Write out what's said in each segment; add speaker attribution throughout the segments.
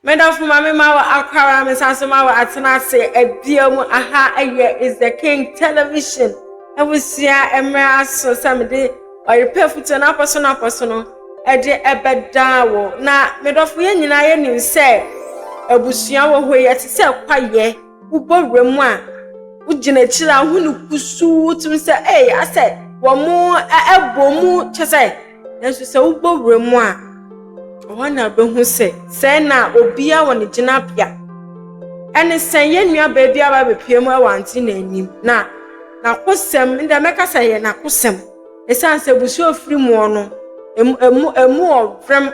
Speaker 1: Medɔfo ma me ma wɔ akwara me san so ma wɔ atena ase abia mu. Aha ɛyɛ Is the King Television. Abusua, mmerɛ aso sɛ mede ɔyepɛ futuo no apɔ so no apɔ so no ɛde ɛbɛdaa wɔ. Na medɔfo, yɛn nyinaa yɛnim sɛ abusua wɔ hɔ yi, ɛte sɛ kwayɛ. Wobɔ wura mu a, wogyina akyire a, wohu no kusuu, tumi sɛ ɛy asɛ wɔn mo ɛbɔ mu kyɛ sɛ, nanso sɛ wobɔ wura mu a, ɛhɔ na wobɛhu sɛ sɛɛ na obiara wɔ ne gyinabea. Ɛne sɛ yɛn nua baa bi aba abɛpue mu wɔ ante n'anim na n'akosɛm ndɛ mɛka sɛ yɛ n'akosɛm, ɛsiane sɛ abusua ofiri mu no emu emu emu ɔvrɛm.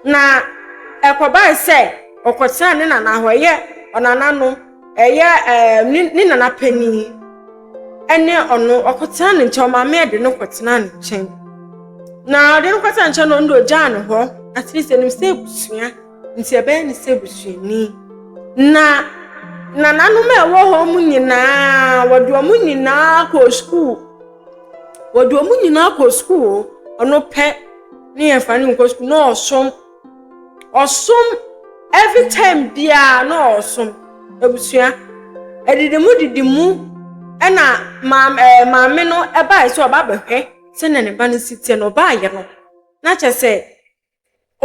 Speaker 1: Na ɛkɔbae sɛ ɔkɔtena ne nana hɔ, ɛyɛ ɔnana no, ɛyɛ ne nana panin, ɛne ɔno ɔkɔtena ne nkyɛn. Ɔmaame ɛde no kɔtena ne nkyɛn, na ɔde no kɔtena nkyɛn no, ɔno de ogyaa ne hɔ. At least ɛnim sɛ abusua nti ɛbɛyɛ ne sɛ abusuani. Na nananom a ɛwɔ hɔ mu nyinaa, wɔde wɔn nyinaa kɔ sukuu, wɔde wɔn nyinaa kɔ sukuu. Ɔno pɛ ne yɛn fa ne nkɔ sukuu. Na ɔsom, ɔsom every time biara na ɔsom. Abusua, ɛdidi mu didi mu, ɛna maame maame no ɛbaeɛ sɛ ɔba abɛhwɛ sɛnea ne ba no si teɛ. Na ɔbaayɛ no, na kyerɛ sɛ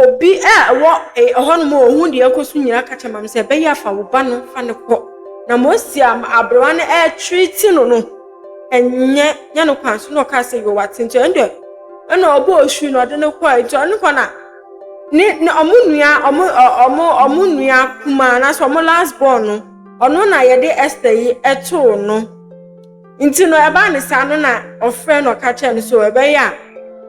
Speaker 1: obi a ɛwɔ ɛhɔnom a ohun deɛ ɛkɔ so nyinaa ka kyerɛ maame sɛ ɛbɛyɛ afa wo ba no, fa ne kɔ, na ma osi a aberewa no ɛretreat no ɛnyɛ nyɛ no kwan so. Na ɔka sɛ yɛ wate, nti ɛno deɛ ɛna ɔbɔ osu na ɔde no kɔɔ. Nti ɔno kɔ na ne ɔmo nua, ɔmo nua kumaa anaasɛ ɔmo last born no, ɔno na yɛde Esther yi ɛtoo no. Nti no ɛbaa ne saa no, na ɔfrɛ no, ɔka kyerɛ no so ɛbɛyɛ a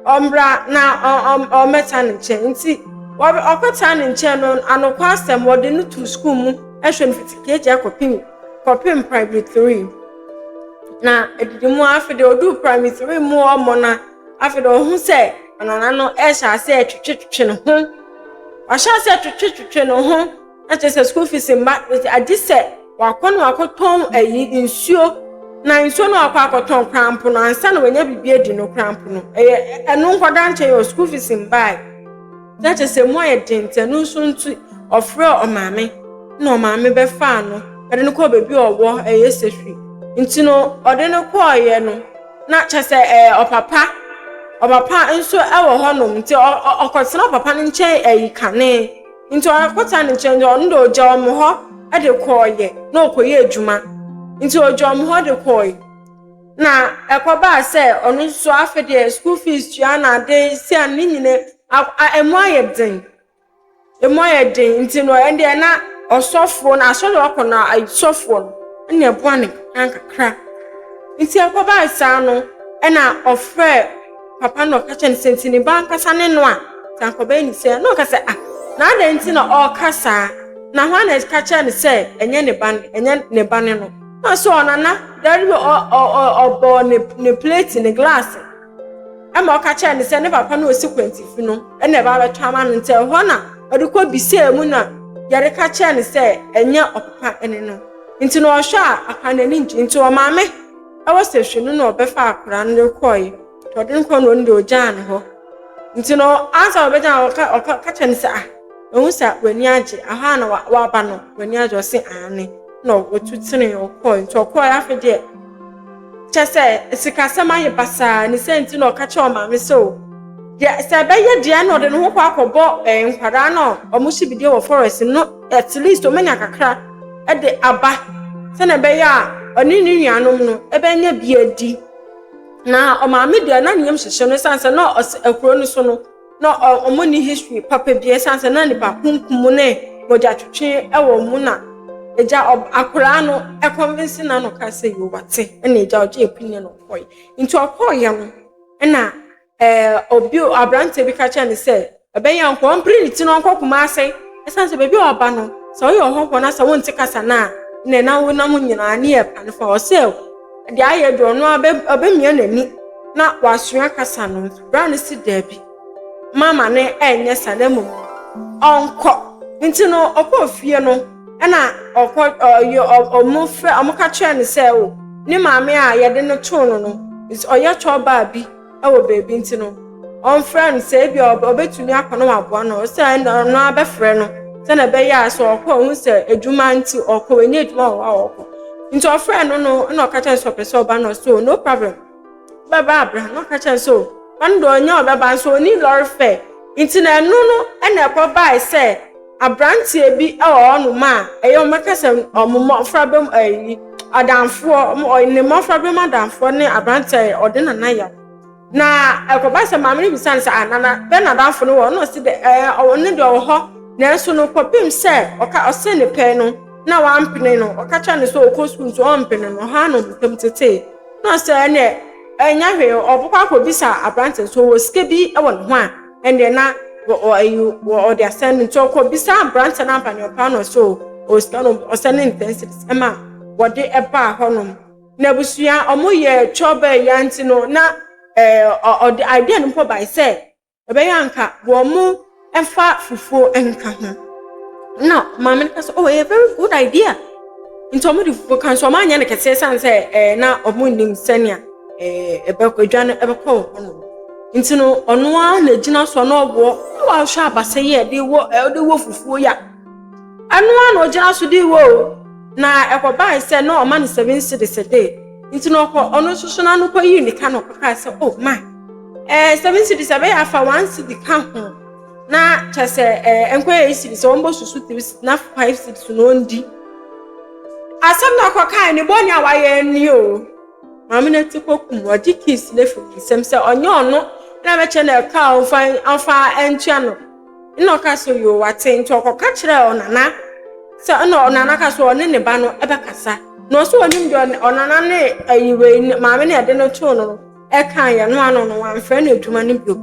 Speaker 1: ɔmbra na ɔmmɛta ne nkyɛn. Nti ɔkɔta ne nkyɛn no, anokwa asɛm, wɔde no to sukuu mu, ɛhwɛ no fiti KG akɔpem kɔpem primary three. Na edidi mu, afei deɛ oduu primary three mu ɔmɔ na afei deɛ ɔho sɛ ɔnana no ɛhyɛ ase ɛtwetwetwe ne ho, wahyɛ ase ɛtwetwetwe ne ho, na kyerɛ sɛ school fees mba, agye sɛ wakɔ no wakɔtɔn ɛyi nsuo. Na nsuo no wakɔ akɔtɔn krampo no ansa na wanya biribi adi no krampo no, ɛyɛ ɛno nkɔda nkyɛn yɛ school fees mbae, na kyerɛ sɛ mu ayɛ den. Nti ɛno nso nti ɔfrɛ ɔmaame, na ɔmaame bɛfaa no, ɛde no kɔɔ baabi a ɔwɔ, ɛyɛ sɛhwi. Nti no ɔde no kɔɔyɛ no, na kyerɛ sɛ ɔpapa nso ɛwɔ hɔnom. Nti ɔkɔtena ɔpapa no nkyɛn ɛyi kane. Nti ɔkɔtena ne nkyɛn, nti ɔno de ɔgya ɔmo hɔ ɛde kɔɔyɛ na ɔkɔyɛ adwuma. Nti ɔgya ɔmo hɔ de kɔɔyɛ, na ɛkɔbaa sɛ ɔno nso afei deɛ school fees tua na ade si a ne nyina ɛmu ayɛ den, emu ayɛ den. Nti no ɛdeɛ na ɔsɔfoɔ no, asɔre ɔkɔ no, asɔfoɔ no ɛna ɛboa ne kakra nkakra. Nti ɛkɔbaa saa no, ɛna ɔfrɛ papa no, ɔka kyerɛ no sɛ nti ne ba ankasa ne no a sɛ ankɔbɛyɛ ne sɛ, na ɔka sɛ, ah, na adɛn nti na ɔreka saa? Na hɔ na ɛka kyerɛ no sɛ ɛnyɛ ne ba, ɛnyɛ ne ba ne no. Na ɔsɛ ɔnana dari ɔ ɔ ɔbɔ ne plate, ne glass, ɛma ɔka kyerɛ no sɛ ne papa no osi kwantifi no ɛna ɛba abɛtɔ ama no. Nti ɛhɔ na ɔde kɔ bisaa mu, na yɛde ka kyerɛ no sɛ ɛnyɛ ɔpapa ɛne no. Nti na ɔhwɛ a akora n'ani ngye. Nti ɔmaame ɛwɔ sɛ hwɛ no na ɔbɛfa akora no de kɔɔe. Nti ɔde no kɔɔ no, ɔno de ogyaa ne hɔ. Nti no ansa ɔbɛgya no, ɔka ka kyerɛ no sɛ, ah, ehu sɛ w'ani agye aha na waba no, w'ani agye? Ɔse aane. Na ɔtu tene ɔkɔɔ. Nti ɔkɔɔ, afei deɛ kyɛ sɛ sikasɛm ayɛ basaa ne sɛ. Nti na ɔka kyerɛ ɔmaame sɛ o deɛ sɛ ɛbɛyɛ deɛ na ɔde ne ho kɔ akɔbɔ nkwadaa no a ɔmo hyɛ bidie wɔ forest no, at least ɔmanya kakra ɛde aba sɛnɛ ɛbɛyɛ a ɔne ne nuanom no ɛbɛnya bi adi. Na ɔmaame deɛ, na ne yam hyehyɛ no, ɛsiane sɛ na ɔsɛ akuro no so no na ɔmo ni history papa bi, ɛsiane sɛ na nipa kunkum ne mogya twetwe ɛwɔ mu. Na agya akwaraa no ɛconvince na no ka sɛ yo, wate. Ɛna agya ɔgye epini na ɔkɔɛ. Nti ɔkɔɔyɛ no, ɛna obi aberanteɛ bi ka kyerɛ no sɛ ɛbɛyɛ nkɔ ɔmpere ne ti no ɔnkɔ Kumase, ɛsiane sɛ baabi a ɔba no, sɛ ɔyɛ ɔhɔhoɔ na sɛ wonte kasa no a, na ɛna wonam nyinaa ne yɛ pa no fa. Ɔsɛ deɛ ayɛ deɛ ɔno ɔbɛmia n'ani na wasua kasa no. Bra no si daabi, mama ne ɛnyɛ sa, na mmom ɔnkɔ. Nti no ɔkɔɔ fie no, ɛna ɔkɔ ɔyɛ ɔmo frɛ ɔmo ka kyerɛ no sɛ o ne maame a yɛde no too no, ɔyɛ twɔbaa bi ɛwɔ beebi. Nti no ɔmfrɛ no sɛ ebi ɔbɛtumi akɔ na waboa no. Ɔsɛ ɔno abɛfrɛ no. Sɛnea ɛbɛyɛ a sɛ ɔkɔ a ohu sɛ adwuma nti ɔkɔ, wanya adwuma wɔ hɔ a ɔkɔ. Nti ɔfrɛɛ no no na ɔka kyerɛ no sɛ ɔpɛ sɛ ɔba no ɔsɛ o no problem. Bɛba abra na ɔka kyerɛ no sɛ o ɔno deɛ ɔnyɛ ɔbɛba nso ɔni lɔre fɛ. Nti na ɛno no na ɛkɔ bae sɛ aberanteɛ bi wɔ hɔnom a ɛyɛ wɔbɛka sɛ wɔn mmɔfra bɛ mu ɛyi adamfoɔ ne mmɔfra bɛ mu adamfoɔ ne aberanteɛ a ɔde Nana Yaw. Na ɛkɔba sɛ maame no bisa no sɛ, ah, nana, bɛ n'adamfo no wɔ? Ɔno ɔsi dɛ, ɛɛ, ɔwɔ ne deɛ ɔwɔ hɔ. Nanso no, kɔpem sɛ ɔka ɔse ne pɛ no, na wampene no, ɔka kyerɛ no sɛ ɔkɔ sukuu nti ɔmpene no, ɔha no ntam tetee. Na ɔsɛ ɛneɛ, ɛnyɛ hwee, ɔbɛkɔ akɔbisa aberante no sɛ ɔwɔ sika bi wɔ ne ho a, ɛneɛ na wɔ wɔ ɔde asɛn no. Nti ɔkɔbisa aberante no ampa ne ɔpaa no ɔsɛ ɔwɔ sika no, ɔsɛ ne ten cedis ɛma wɔde ɛbaa hɔnom. N'abusua ɔmo yɛ twɔbɛɛ ya nti no na ɛɛ ɔde idea no mpo bae sɛ ɛbɛyɛ anka wɔn mfa fufuo nka ho. Na maame no ka sɛ oh ɛyɛ very good idea. Nti wɔn de fufuo ka nso wɔn anyɛ no kɛseɛ san sɛ ɛɛ na wɔn nnim sɛnea ɛɛ ɛbɛkɔ edwa no ɛbɛkɔ wɔ hɔnom. Nti no ɔno ara na egyina so na ɔwɔ na wahwɛ abasa yi a ɛde wɔ ɛde wɔ fufuo yi a ɛno ara na ɔgyina so de wɔ o. Na ɛkɔbae sɛ na ɔma no 7 cedis a day. Nti na ɔkɔ ɔno nso so n'ano kɔyii ne ka na ɔkɔkaa sɛ, oh ma, eh, 7 cedis ɛbɛyɛ afa 1 cedi ka ho. Na kyɛ sɛ eh, nkɔyɛ 8 cedis, wɔn bɔ susu 3 cedis na 5 cedis na ɔndi. Asɛm na ɔkɔkae ne bɔne a wayɛ ni o. Maame no ti kɔkum, ɔgye keys no afiri ne nsam sɛ ɔnyɛ ɔno na bɛkyɛ na ɛka a ɔmfa ɔmfa ntua no. Nna ɔka sɛ, Yoo, wate. Nti ɔkɔka kyerɛɛ ɔnana sɛ, ɛna ɔnana ka sɛ ɔne ne ba no bɛkasa. Na ɔsɛ ɔnim deɛ ɔnana ne ayi wei maame no ɛde no too no no ɛka yɛ no ano no wamfrɛ no adwuma no bio.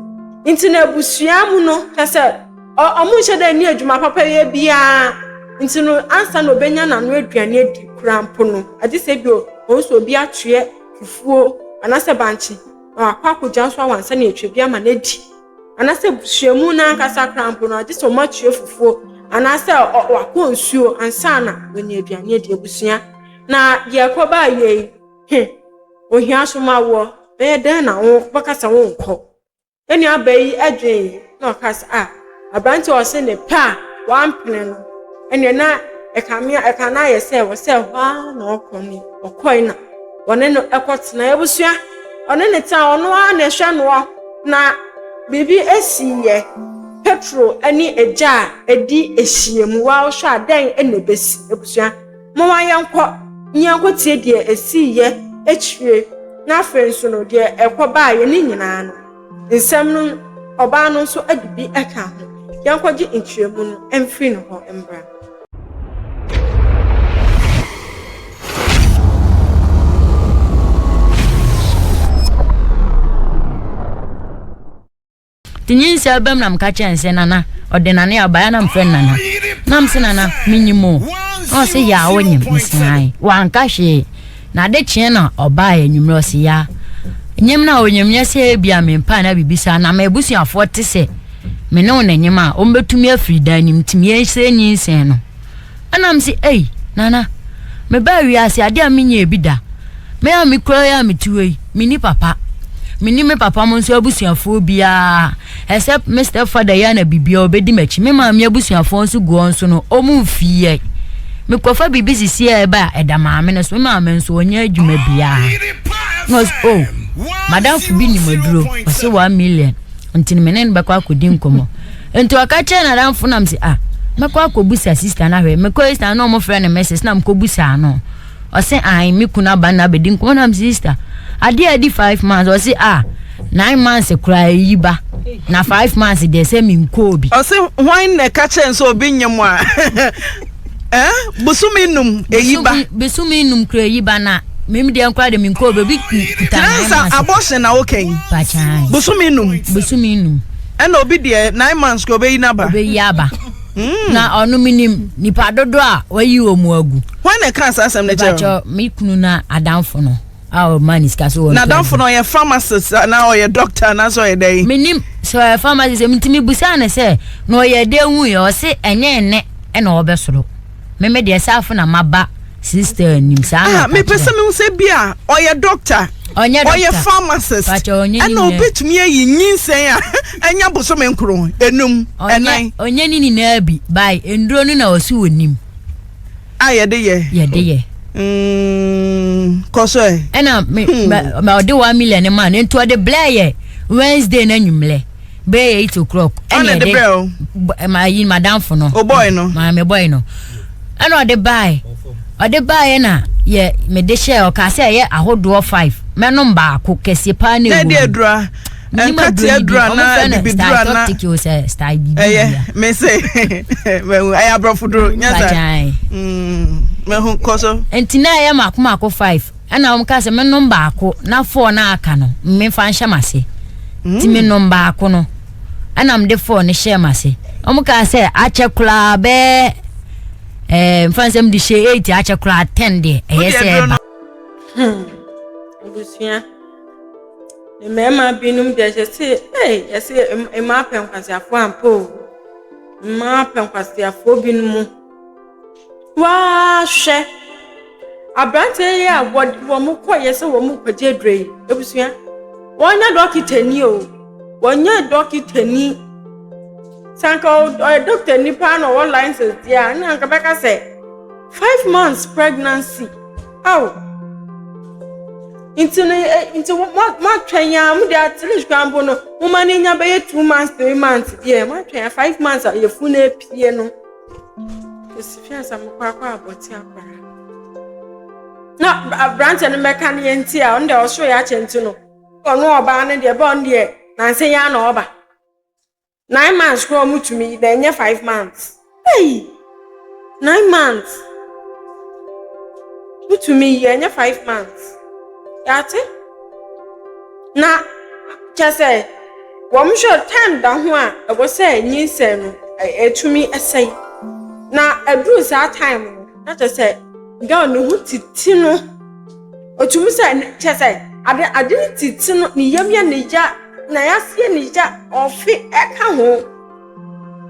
Speaker 1: Nti na abusua mu no kyɛ sɛ ɔmo nhyɛ dɛ nni adwuma papa yɛ biara. Nti no ansa na ɔbɛnya n'ano aduane adi koraa mpo no, agye sɛ bi ɔhu sɛ obi atoɛ fufuo anaasɛ bankye na wakɔ akɔgya nso awansa na atwa bi ama no adi. Anaasɛ abusua mu no ankasa koraa mpo no, agye sɛ wɔatua fufuo anaasɛ wakɔ nsuo ansa na wanya aduane adi abusua. Na deɛ ɛkɔbaa yɛ yi, he, ohia so ma woɔ, bɛyɛ dɛn na wobɛka sɛ wonkɔ? Yɛn nuabaa yi dwen na ɔka sɛ, ah, aberanteɛ a ɔse ne pɛ a wampene no, ɛnneɛ na ɛkame ɛka no ayɛ sɛ wɔ sɛ ɛhɔ ara na ɔkɔ no, ɔkɔe na wɔne no kɔtena. Abusua, ɔne ne tena, ɔno ara na ɛhwɛ noɔ. Na biribi asiiɛ, Petro ne agya a ɛdi ahyiam. Woahwɛ a, dɛn na ɛbɛsi? Abusua, momma yɛnkɔ na yɛnkɔtie deɛ ɛsiiɛ akyire, na afei nso no, deɛ ɛkɔbaeɛ ne nyinaa no, nsɛm no, ɔbaa no nso de bi ka ho. Yɛnkɔgye nkyerɛmu no mfiri ne hɔ mmra.
Speaker 2: Nti nyinsɛn bam na meka kyerɛ no sɛ nana ɔde nane abaeɛ na mefrɛ no nana na mese nana menyim o na ɔse yaa wonyim mese ae wanka hwee na ade kyeɛ na ɔbaeɛ anwummerɛ ɔse yaa nyim na onyim nyɛ sɛ ebia mempa na biribi saa na m'abusuafoɔ te sɛ me ne wo na nyim a wɔbɛtumi afiri dan nim nti yɛnsɛ nyinsɛn no Ɛna me se, Ei, Nana, mebaa wiase adeɛ a menyɛɛ bi da. Me a mekura yi a mete hɔ yi, menni papa. Menni me papa mo nso abusuafoɔ biara except me stepfather yi a na biribiara ɔbɛdi m'akyi. Me maame abusuafoɔ nso gu hɔ nso no, wɔn mfii yɛ. Mekɔfa biribi sisi a ɛba a, ɛda maame no so. Me maame nso ɔnyɛ adwuma biara. Na ɔse, oh, madamfo bi nim aduro, ɔse 1 million, nti me ne no bɛkɔ akɔdi nkɔmmɔ. Nti ɔka kyerɛɛ n'adamfo nam se, ah, mɛkɔ akɔbusa sista no ahwɛ. Mekɔ sista no na wɔfrɛ no Mrs. na mekɔbusaa no. Ɔse, ae, me kunu aba na abɛdi nkɔmmɔ nam se, sista, adeɛ a adi 5 months, ɔse, ah, 9 months koraa eyi ba. Na 5 months deɛ sɛ menkɔɔ bi.
Speaker 3: Ɔse, hwan na ɛka kyerɛ no sɛ obi nye mo a? Eh, bosome num eyi ba.
Speaker 2: Bosome num kura eyi ba na mimi deɛ nkora de menkɔɔ bi, obi kuta 9 months.
Speaker 3: Abortion na woka yi.
Speaker 2: Pakyan.
Speaker 3: Bosome num.
Speaker 2: Bosome num.
Speaker 3: Ɛna obi deɛ 9 months kura obeyi n'aba.
Speaker 2: Obeyi aba. Na ɔno minim nipa dodo a wayi wɔn mu agu.
Speaker 3: Hwan na ɛka saa asɛm no kyerɛ?
Speaker 2: Mepakyɛ me kunu na adamfo no a ɔma ne sika so wɔ.
Speaker 3: N'adamfo no ɔyɛ pharmacist anaa ɔyɛ doctor anaasɛ ɔyɛ dɛn?
Speaker 2: Menim sɛ ɔyɛ pharmacist nti mebusaa no sɛ na ɔyɛ dɛn hu yɛ ɔse ɛnyɛ ɛnɛ ɛna ɔbɛsoro. Meme deɛ saafo na maba. Sister anim saa na
Speaker 3: Ah,
Speaker 2: ɔka
Speaker 3: mepɛ sɛ
Speaker 2: kyerɛ.
Speaker 3: mehu sɛ bi a ɔyɛ doctor,
Speaker 2: Ɔnyɛ
Speaker 3: ɔyɛ
Speaker 2: doctor.
Speaker 3: pharmacist,
Speaker 2: Pakyɛ ɔnyɛ ne
Speaker 3: ɛna
Speaker 2: nyinaa.
Speaker 3: obetumi ayi nyinsɛn a ɛnya bosome nkron, enum,
Speaker 2: Ɔnyɛ
Speaker 3: ɛnan
Speaker 2: ɔnyɛ ne nyinaa bi by nduro no na ɔsi wɔ nim
Speaker 3: a yɛde yɛ.
Speaker 2: Yɛde yɛ.
Speaker 3: Kɔ so ɛ.
Speaker 2: Ɛna me ma ɔde 1 million ma no, nti ɔde blɛ yɛ Wednesday na nwumlɛ bɛyɛ 8 o'clock.
Speaker 3: Ɔna de brɛ o?
Speaker 2: Ma yi madamfo no.
Speaker 3: O boy no.
Speaker 2: Maame boy no ɛna ɔde bae, ɔde baeɛ na yɛ mede hyɛ. Ɔka sɛ ɛyɛ ahodoɔ five, mɛnom baako kɛseɛ paa na
Speaker 3: Na
Speaker 2: ɛwɔ
Speaker 3: ɛde
Speaker 2: mu.
Speaker 3: adura nkate adura na bibidura na
Speaker 2: sɛ style bibi.
Speaker 3: Ɛyɛ me se mehu ɛyɛ aborɔfo duro nyɛ sa.
Speaker 2: Bagyan.
Speaker 3: Mehu, kɔ so.
Speaker 2: Nti na ɛyɛ mako mako five, ɛna wɔn ka sɛ menom baako na four na aka no memfa nhyɛ m'ase. Nti menom baako no ɛna mede four no hyɛ m'ase. Wɔn ka sɛ akyɛ koraa bɛɛ nfa nsɛm de hyɛ 8, akyɛ koraa 10 deɛ ɛyɛ
Speaker 3: Wode
Speaker 2: sɛ
Speaker 3: aduro
Speaker 2: ɛba.
Speaker 3: no.
Speaker 1: Abusua, mmarima binom deɛ yɛse ee yɛse mmaa pɛ nkwaseafoɔ ampa o. Mmaa pɛ nkwaseafoɔ binom. Wahwɛ aberanteɛ yi a wɔn kɔyɛ sɛ wɔn kɔgye aduro yi, abusua, wɔnyɛ dɔkitani o, wɔnyɛ dɔkitani. Sɛ anka ɔyɛ dɔkitani paa na ɔwɔ license deɛ a, ɛna anka bɛka sɛ 5 months pregnancy aw. Nti no nti moatwɛn a mode at least kwan mpo no moma no nya bɛyɛ 2 months, 3 months deɛ moatwɛn a 5 months a yɛfu no apue no ɛsi fi ansa mokɔ akɔ abɔte akwara na aberanteɛ no mmɛka no yɛ. Nti a ɔno deɛ ɔsoro yɛ akyɛ, nti no ɔno ɔbaa no deɛ ɛbɛ ɔno deɛ nansa yi ana ɔba 9 months koraa ɔmo tumi na ɛnyɛ 5 months. Hey, 9 months wotumi yi, ɛnyɛ 5 months. Yate na kyɛ sɛ wɔn hwɛ time da ho a ɛwɔ sɛ nyinsɛn no ɛtumi ɛsɛe na ɛduru saa time no na kyɛ sɛ girl ne ho titi no, otumi sɛ kyɛ sɛ ade ne titi no, ne yam yɛ ne ya na yaseɛ ne ya, ɔfe ɛka ho.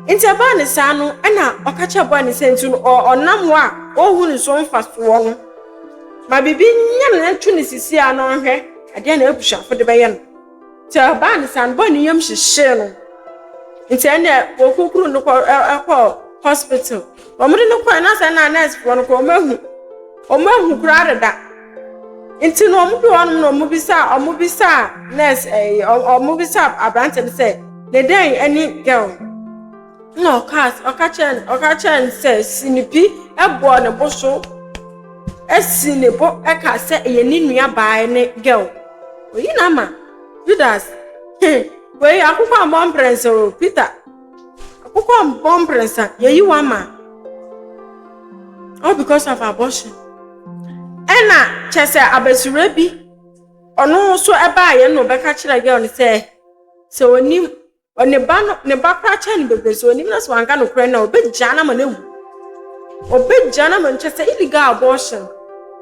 Speaker 1: Nti ɛbaa ne saa no ɛna ɔka kyerɛ boy ne sɛ nti no ɔnam hɔ a ɔrehu ne so mfasoɔ no ma biribi nya ne to ne sisi a na ɔhwɛ adeɛ na abusuafo de bɛyɛ no. Nti ɛbaa ne saa no, boy ne yam hyehyee no. Nti ɛnna wɔkukuru no kɔ ɛkɔ hospital. Wɔn de no kɔɛ na sɛ na nursefoɔ no kɔ wɔn ahu koraa deda. Nti no wɔn bi hɔnom na wɔn bisa nurse ɛɛ wɔn bisa aberante no sɛ ne dɛn ɛne girl na ɔka kyerɛ no sɛ sinipi ɛbɔ ne bo so, ɛsi ne bo ɛka sɛ ɛyɛ ne nua baa ne girl oyi na ama Judas. Wei akokɔ ambɔ mprɛnsa o, Peter, akokɔ ambɔ mprɛnsa, yɛyi wa ma all because of abortion. Ɛna kyɛ sɛ abasura bi ɔno nso ɛbaayɛ na ɔbɛka kyerɛ girl no sɛ onim ne ba no, ne ba koraa kyɛn no bebree, sɛ onim na sɛ wanka no korɛ na ɔbɛgyaa no ama no awu, ɔbɛgyaa no ama no. Kyɛ sɛ illegal abortion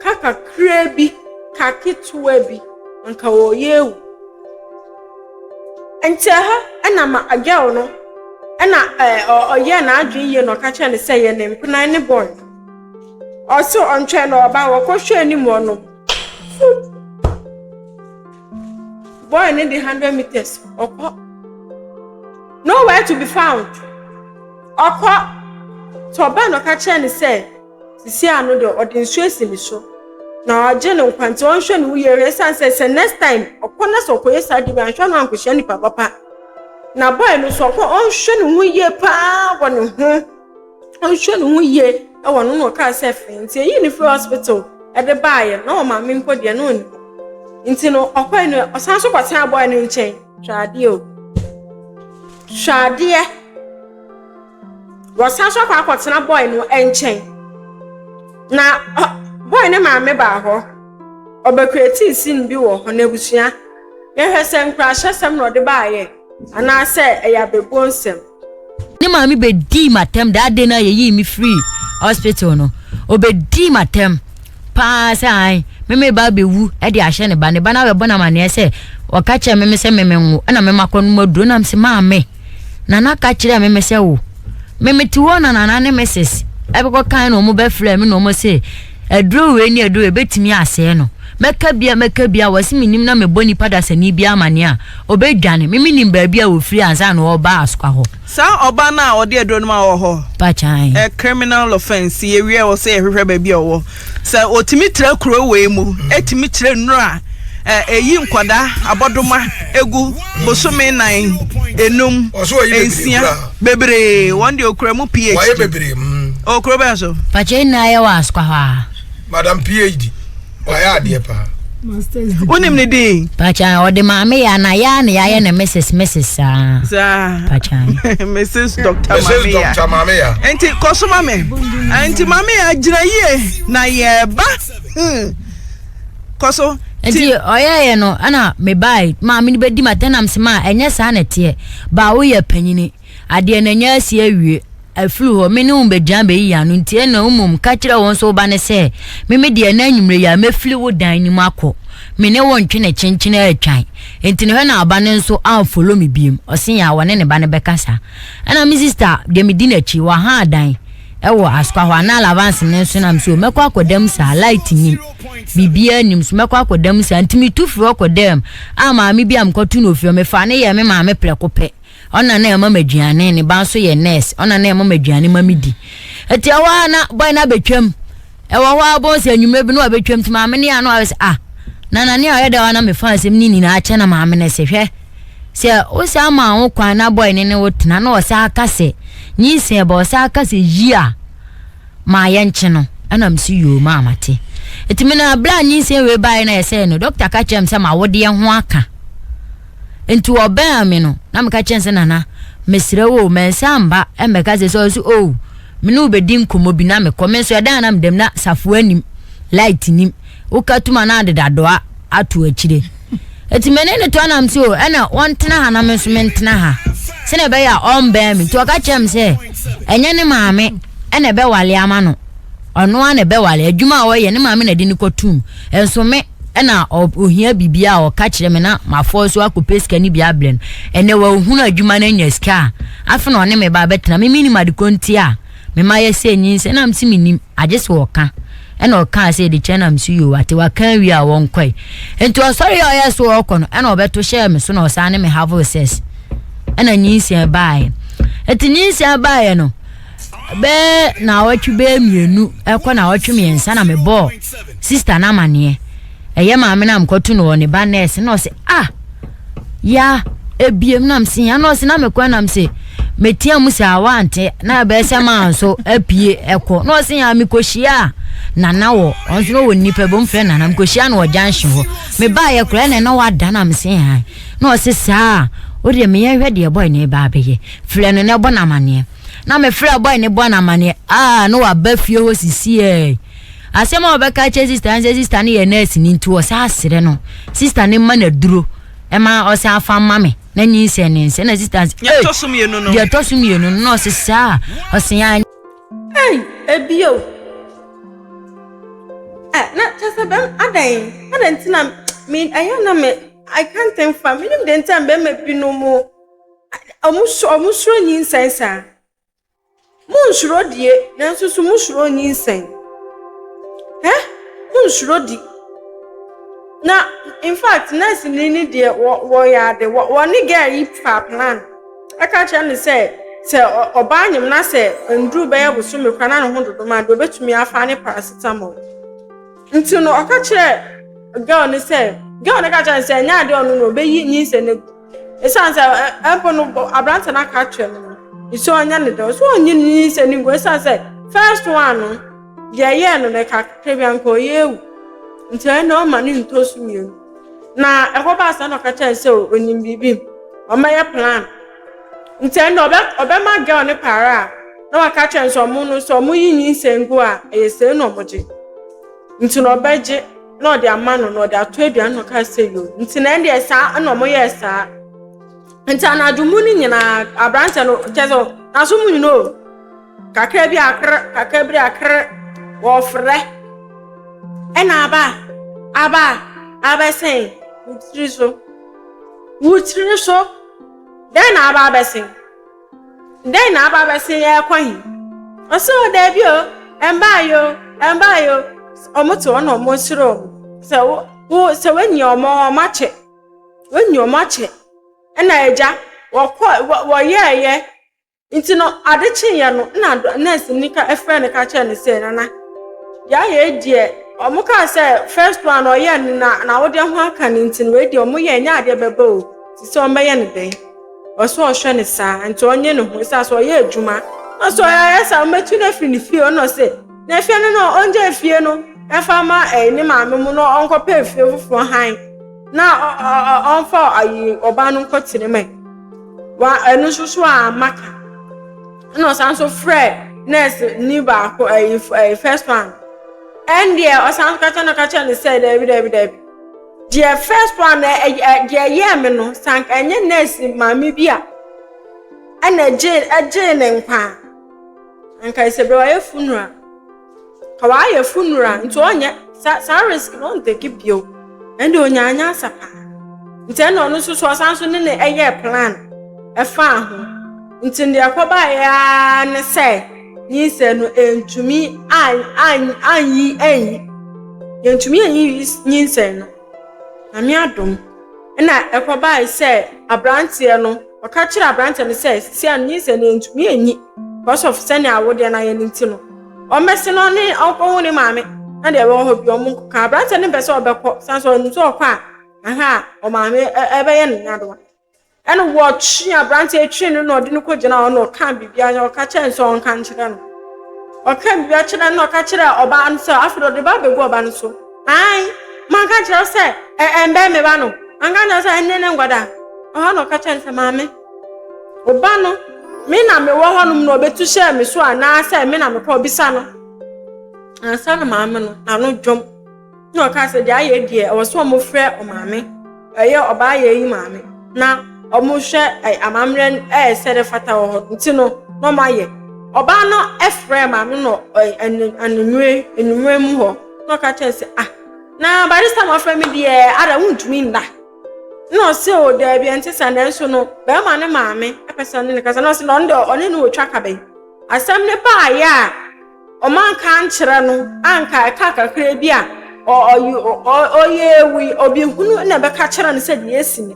Speaker 1: ka kakraa bi, ka ketewa bi nka wɔyɛ ewu. Nti ɛhɔ ɛna ma girl no ɛna ɔyɛ n'adwene yie na ɔka kyerɛ no sɛ yɛ ne mpena ne boy. Ɔsɛ ɔntwɛn na ɔba wɔkɔhwɛ anim hɔ no, boy ne de 100 meters ɔkɔ, nowhere to be found. Ɔkɔ tí ɔbaa na ɔka kyerɛ no sɛ sisi ano deɛ ɔde nsuo esi ne so na ɔgye ne nkwa, nti ɔnhwɛ ne ho yie. Ɛsiane sɛ next time ɔkɔ na sɛ ɔkɔyɛ saa de bi anhwɛ no ankɔhyia nipa papa na boy no so ɔkɔ, ɔnhwɛ ne ho yie paa wɔ ne ho, ɔnhwɛ ne ho yie ɛwɔ no. Na ɔkaa sɛ fɛ nti eyi ne firi hospital ɛde baayɛ na ɔmaame mpo deɛ na ɔnim. Nti no ɔkɔɛ no ɔsan so kɔtena boy no nkyɛn. Hwɛ adeɛ o, hwɛ adeɛ, wɔsan so akɔ akɔtena boy no nkyɛn na boy ne maame baa hɔ, ɔbɛcreate scene bi wɔ hɔ. N'abusua, yɛhwɛ sɛ nkurahyɛsɛm na ɔde baayɛ anaasɛ ɛyɛ abɛbuo nsɛm.
Speaker 2: Ne maame bɛdii m'atɛm that day na yɛyii me firi hospital no. Ɔbɛdii m'atɛm paa sɛ an meme ba bɛwu de ahyɛ ne ba, ne ba no abɛbɔ no amanneɛ sɛ ɔka kyerɛ meme sɛ meme nwo ɛna mema kɔ no mu aduro. Nam sɛ maame nana ka kyerɛ meme sɛ wo meme te hɔ na nana ne Mrs ɛbɛkɔ kan na ɔmo bɛfrɛ me na ɔmo se Aduro wei ne aduro wei bɛtumi asɛe no. Mɛka bi a mɛka bi a wɔse mennim na mebɔ nipa dasani bi amaneɛ a, ɔbɛdwane. Me menim baabi a ɔfiri ansa na ɔreba Asokwa hɔ.
Speaker 3: Saa ɔbaa no a ɔde aduro no ma wɔ hɔ?
Speaker 2: Pakyan.
Speaker 3: Ɛ criminal offence yɛwie a ɛwɔ sɛ yɛhwehwɛ baabi a ɔwɔ. Sɛ ɔtumi tra kuro wei mu, ɛtumi kyerɛ nnuro a ɛyi nkwadaa abɔdoma egu bosome nan, enum, nsia, bebree. Wɔn deɛ okura mu PhD.
Speaker 4: Wɔayɛ bebree. Mm.
Speaker 3: Okuro bɛn so?
Speaker 2: Pakyɛ nyinaa yɛ wɔ asokwa hɔ a.
Speaker 4: Madam PhD, wɔayɛ adeɛ paa.
Speaker 3: Wonim ne din?
Speaker 2: Pakyɛ ɔde maame yɛ ana yɛ na yɛayɛ no Mrs Mrs saa.
Speaker 3: Saa.
Speaker 2: Pakyɛ.
Speaker 3: Mrs Dr. Maame
Speaker 4: ya. Mrs Dr. Maame ya.
Speaker 3: Nti kɔ so ma me. Nti maame ya gyina yie na yɛba. Hmm. Kɔ so.
Speaker 2: Nti ɔyɛɛyɛ no ɛna mebae maame no bɛdi ma tɛnam se ma ɛnyɛ saa na ɛteɛ ba woyɛ panyini adeɛ no ɛnyɛ asi awie afiri hɔ me ne wo bɛgyina bɛyi yɛn ano nti ɛna mmom ka kyerɛ wo nso wo ba no sɛ me me deɛ na anwummerɛ yi a mɛfiri wo dan no mu akɔ me ne wo ntwe ne kyenkyene atwan nti no hwɛ na aba no nso amfolo me biem ɔse yɛ a wɔne ne ba no bɛkasa ɛna me sista deɛ medi n'akyi waha dan ɛwɔ asokwa hɔ anaa lavance ne nso nam so mɛkɔ akɔda mu saa light nim biribiara nim so mɛkɔ akɔda mu saa nti metu firi hɔ kɔda mu a maame bi a mekɔto no ofie hɔ mefa ne yɛ me maame prɛko pɛ ɔna na ɛma me aduane ne ba nso yɛ nurse ɔna na ɛma me aduane ma me di ɛti ɛhɔ a na boy no abɛtwam ɛwɔ hɔ a bɔn sɛ anwummerɛ bi na wabɛtwam nti maame ne ano ayɛ sɛ ah na na ne a ɔyɛ dɛ ɔna mefa asɛm ne nyinaa kyɛ na maame no sɛ hwɛ sɛ wo saa ma wo kwan na boy ne ne wo tena na ɔsa aka sɛ nyinsɛn ba ɔsa aka sɛ yi a ma yɛnkye no ɛna mesi yoo maa mate ɛti me na berɛ a nyinsɛn wei baeɛ na yɛsɛe no dɔkta ka kyerɛ me sɛ ma wodeɛ ho aka Nti ɔbɛn me no, na meka kyerɛ no sɛ, Nana, mesrɛ wo o, mansan mba mmɛka sɛ sɛ ɔse o, me ne wo bɛdi nkɔmmɔ bi na mekɔ. Me nso ɛdan a na meda mu na safoa nim, light nim, woka tum a na adedadoa ato akyire. Nti me ne no toa na mese o, ɛna ɔntena ha na me nso mentena ha sɛnea ɛbɛyɛ a ɔmbɛn me. Nti ɔka kyerɛ me sɛ ɛnyɛ ne maame ɛna ɛbɛwale ama no, ɔno ara na ɛbɛwale. Adwuma a ɔyɛ ne maame na ɛde no kɔtum. Nso me ɛna ohia biribi a ɔka kyerɛ me na mafɔ so akɔpɛ sika no bi abrɛ no. Ɛnɛ wahunu adwuma no anya sika a, afe na ɔne me ba bɛtena. Me menim ade ko nti a mema yɛ sɛ nyinsɛn na mese menim, agye sɛ ɔka. Ɛna ɔkaa sɛ ɛde kyɛ na mese yoo ate waka awie a wɔnkɔe. Nti ɔsɔre a ɔyɛ so ɔkɔ no ɛna ɔbɛto hyɛɛ me so na ɔsan ne me have sex. Ɛna nyinsɛn baeɛ. Nti nyinsɛn baeɛ no bɛɛ naawɔtwe bɛɛ mmienu ɛkɔ naawɔtwe mmiɛnsa na mebɔɔ sista no amaneɛ ɛyɛ maame no a mekɔto no wɔ ne ba nɛɛse na ɔse ah ya ebiem na mse ya na ɔse na mekɔ na mse metia mu sɛ awa ante na ɛbɛyɛ sɛ maa nso apue ɛkɔ na ɔse ya mekɔhyia a nana wɔ ɔnso na ɔwɔ nnipa bi ɔmfrɛ nana mekɔhyia no wɔ junction hɔ mebaayɛ koraa na ɛna wada na mse han na ɔse saa wodeɛ meyɛ hwɛ deɛ bɔe ne ba abɛyɛ frɛ no na ɛbɔ no amaneɛ na mefrɛ bɔe ne bɔ no amaneɛ a na waba fie hɔ sisiɛ Asɛm a ɔbɛka akyerɛ sista no sɛ sista no yɛ nurse ni nti ɔsan asrɛ no sista no mma no aduro ɛma ɔsan afa mma me na nyinsɛn ne nsɛ na sista no sɛ
Speaker 3: Deɛ ɛtɔ so mmienu no.
Speaker 2: Deɛ ɛtɔ so mmienu no na ɔse saa ɔse ya.
Speaker 1: Ei ebio eh na kyerɛ sɛ bɛm adɛn adɛn nti na me ɛyɛ na me I can't think fa menim deɛ nti a mbɛrima binom ɔmo ɔmo suro nyinsɛn saa. Monnsuro die, nanso so mosuro nyinsɛn? Hɛ? Monnsuro di. Na in fact, nurse ni ne deɛ wɔ wɔyɛ ade. Wɔ wɔne girl yi faa plan. Ɛka kyerɛ no sɛ sɛ ɔbaa nyem na sɛ nduru bɛyɛ bosome koraa na ne ho dodo ma deɛ obetumi afa ne paracetamol. Nti no ɔka kyerɛ girl no sɛ girl no ka kyerɛ no sɛ ɛnyɛ adeɛ ɔno no obeyi nyinsɛn no agu. Esiane sɛ mpo no aberante no aka akyerɛ no no, nso ɔnyɛ ne dɛ. Ɔsɛ ɔnyi ne nyinsɛn no ngu esiane sɛ first one no, deɛ ɛyɛɛ no no kakra bi anka ɔyɛ ewu. Nti ɛno ɔma no ntɔ so mmienu. Na ɛhɔ baa saa na ɔka kyerɛ no sɛ onim biribi, ɔmmɛyɛ plan. Nti ɛno ɔbɛ ɔbɛma girl no para a, na waka kyerɛ no sɛ ɔmo no sɛ ɔmo yi nyinsɛn gu a, ɛyɛ sei na ɔmo gye. Nti na ɔbɛgye na ɔde ama no na ɔde ato aduane na ɔka sɛ yoo nti na ɛndeɛ saa ɛna ɔmo yɛɛ saa nti anadwo mu no nyinaa aberanteɛ no kyɛ sɛ n'aso mu nyina o kakra bi akere kakra bi akere wɔfrɛ ɛna aba aba abɛsɛn wo tiri so wo tiri so dɛn na aba abɛsɛn. Dɛn na aba abɛsen yɛrekɔ he? Ɔse o daabi o, ɛmbaeɛ o, ɛmbaeɛ o. Wɔn te hɔ na wɔn resere wɔn sɛ wo wo sɛ woanya wɔn a wɔn akyɛ woanya wɔn akyɛ ɛna agya wɔkɔ wɔ wɔyɛɛyɛ nti no ade kyeeɛ no na nurse ni ka ɛfrɛ no ka kyerɛ no sɛ nana deɛ ayɛ yi deɛ wɔn kaa sɛ first one ɔyɛ no na na awodeɛ ho aka no nti no wei deɛ wɔn yɛ ɛnyɛ adeɛ bɛba o te sɛ wɔn bɛyɛ no dɛn. Ɔsɛ ɔhwɛ no saa nti ɔnye ne ho ɛsiane sɛ ɔyɛ adwuma na sɛ ɔyɛ saa ɔmɛtu no afiri ne fie ɔno ɔsɛ na efie no no ɔngya efie no ɛfa ma ɛɛ ne maame mu na ɔnkɔpɛ efie foforɔ han na ɔmfa ayi ɔbaa no nkɔ tene mɛ wa ɛno nso so a maka ɛna ɔsan so frɛ nurse ni baako ɛyi ɛyi first one ɛndeɛ ɔsan kakyɛ no kakyɛ no sɛ dɛbi dɛbi dɛbi. Deɛ first one no ɛ deɛ ɛyɛɛ me no sɛ anka ɛnyɛ nurse maame bi a ɛna ɛgyee ɛgyee ne nkwa a anka sɛ bɛ wayɛ funeral ka wayɛ funeral nti ɔnyɛ saa saa risk no ɔntake bio ɛnde onyaa nyansa paa nti ɛna ɔno nso so ɔsan so ne ne ɛyɛɛ plan ɛfaa ho nti deɛ ɛkɔbaeɛ ara ne sɛ nyinsɛn no ɛntumi an an anyi anyi Yɛntumi anyi nyinsɛn no. Nyame adom na ɛkɔbae sɛ aberanteɛ no, ɔka kyerɛɛ aberanteɛ no sɛ sisi a nyinsɛn no yɛntumi anyi because of sɛnea awodeɛ no ayɛ no nti no, ɔmmɛse no ɔne ɔnkɔhu ne maame na deɛ ɛwɔ hɔ bi ɔmo nkɔka. Aberanteɛ no mpɛ sɛ ɔbɛkɔ, san sɛ ɔnim sɛ ɔkɔ a, aha a ɔmaame ɛbɛyɛ no nyadoa. Ɛna wɔtwee aberanteɛ twee no na ɔde no kɔgyina hɔ na ɔkaa biribiara ɔka kyerɛ no sɛ ɔnka nkyerɛ no. Ɔka biribiara kyerɛ no na ɔka kyerɛ ɔbaa no sɛ afei ɔde ba abɛgu ɔbaa no so. Ae, manka nkyerɛ wo sɛ ɛmbɛn me ba no. Manka nkyerɛ wo sɛ ɛnne ne nkwadaa. Ɔhɔ na ɔka kyerɛ no sɛ maame, ɔba no me na mewɔ hɔnom na ɔbɛtu hyɛɛ me so anaasɛ me na mekɔ ɔbisa no. Ansa na maame no n'ano dwom. Na ɔkaa sɛ deɛ ayɛ deɛ ɛwɔ sɛ wɔfrɛ ɔmaame, ɛyɛ ɔbaa yɛ yi maame, na wɔhwɛ amammerɛ ɛyɛ sɛ de fata wɔ hɔ nti no na wɔayɛ. Ɔbaa no frɛɛ maame no anwummerɛ anwummerɛ mu hɔ na ɔka kyerɛ sɛ ah na by this time ɔfrɛ me deɛ ada wontumi nna. Na ɔse o daabi ɛnte saa nanso no bɛrima ne maame ɛpɛ sɛ ɔne ne kasa na ɔse na ɔno deɛ ɔne no wɔtwa kabɛn. Asɛm no baayɛ a Wɔanka ankyerɛ no, anka ɛka kakra bi a ɔyɛ ewu yi, obi hunu na ɛbɛka kyerɛ no sɛ deɛ esi ni.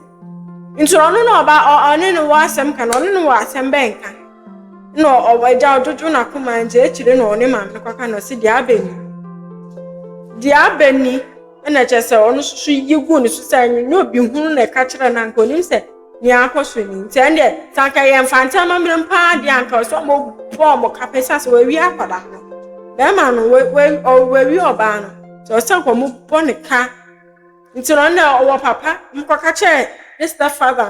Speaker 1: Nti ɔno na ɔba ɔne no wɔ asɛm ka no, ɔne no wɔ asɛm bɛn ka. Na ɔgya ɔdwodwo n'akoma nti akyire na ɔne maame no kɔka na ɔse deɛ abɛ ni. Deɛ abɛ ni ɛna kyerɛ sɛ ɔno nso so yi gu ne so sɛ nyɛ obi hunu na ɛka kyerɛ no anka onim sɛ nea akɔ so ni nti ɛndeɛ sɛ anka yɛ mfante amammerɛ mu paa deɛ anka ɔsɛ ɔmo bɔ ɔmo ka pɛ sɛ sɛ wawie akwadaa no bɛrima no wawie ɔbaa no sɛ ɔsɛ nka ɔmo bɔ ne ka nti no ɔno ɔwɔ papa ɔmo kɔka kyerɛ ne step father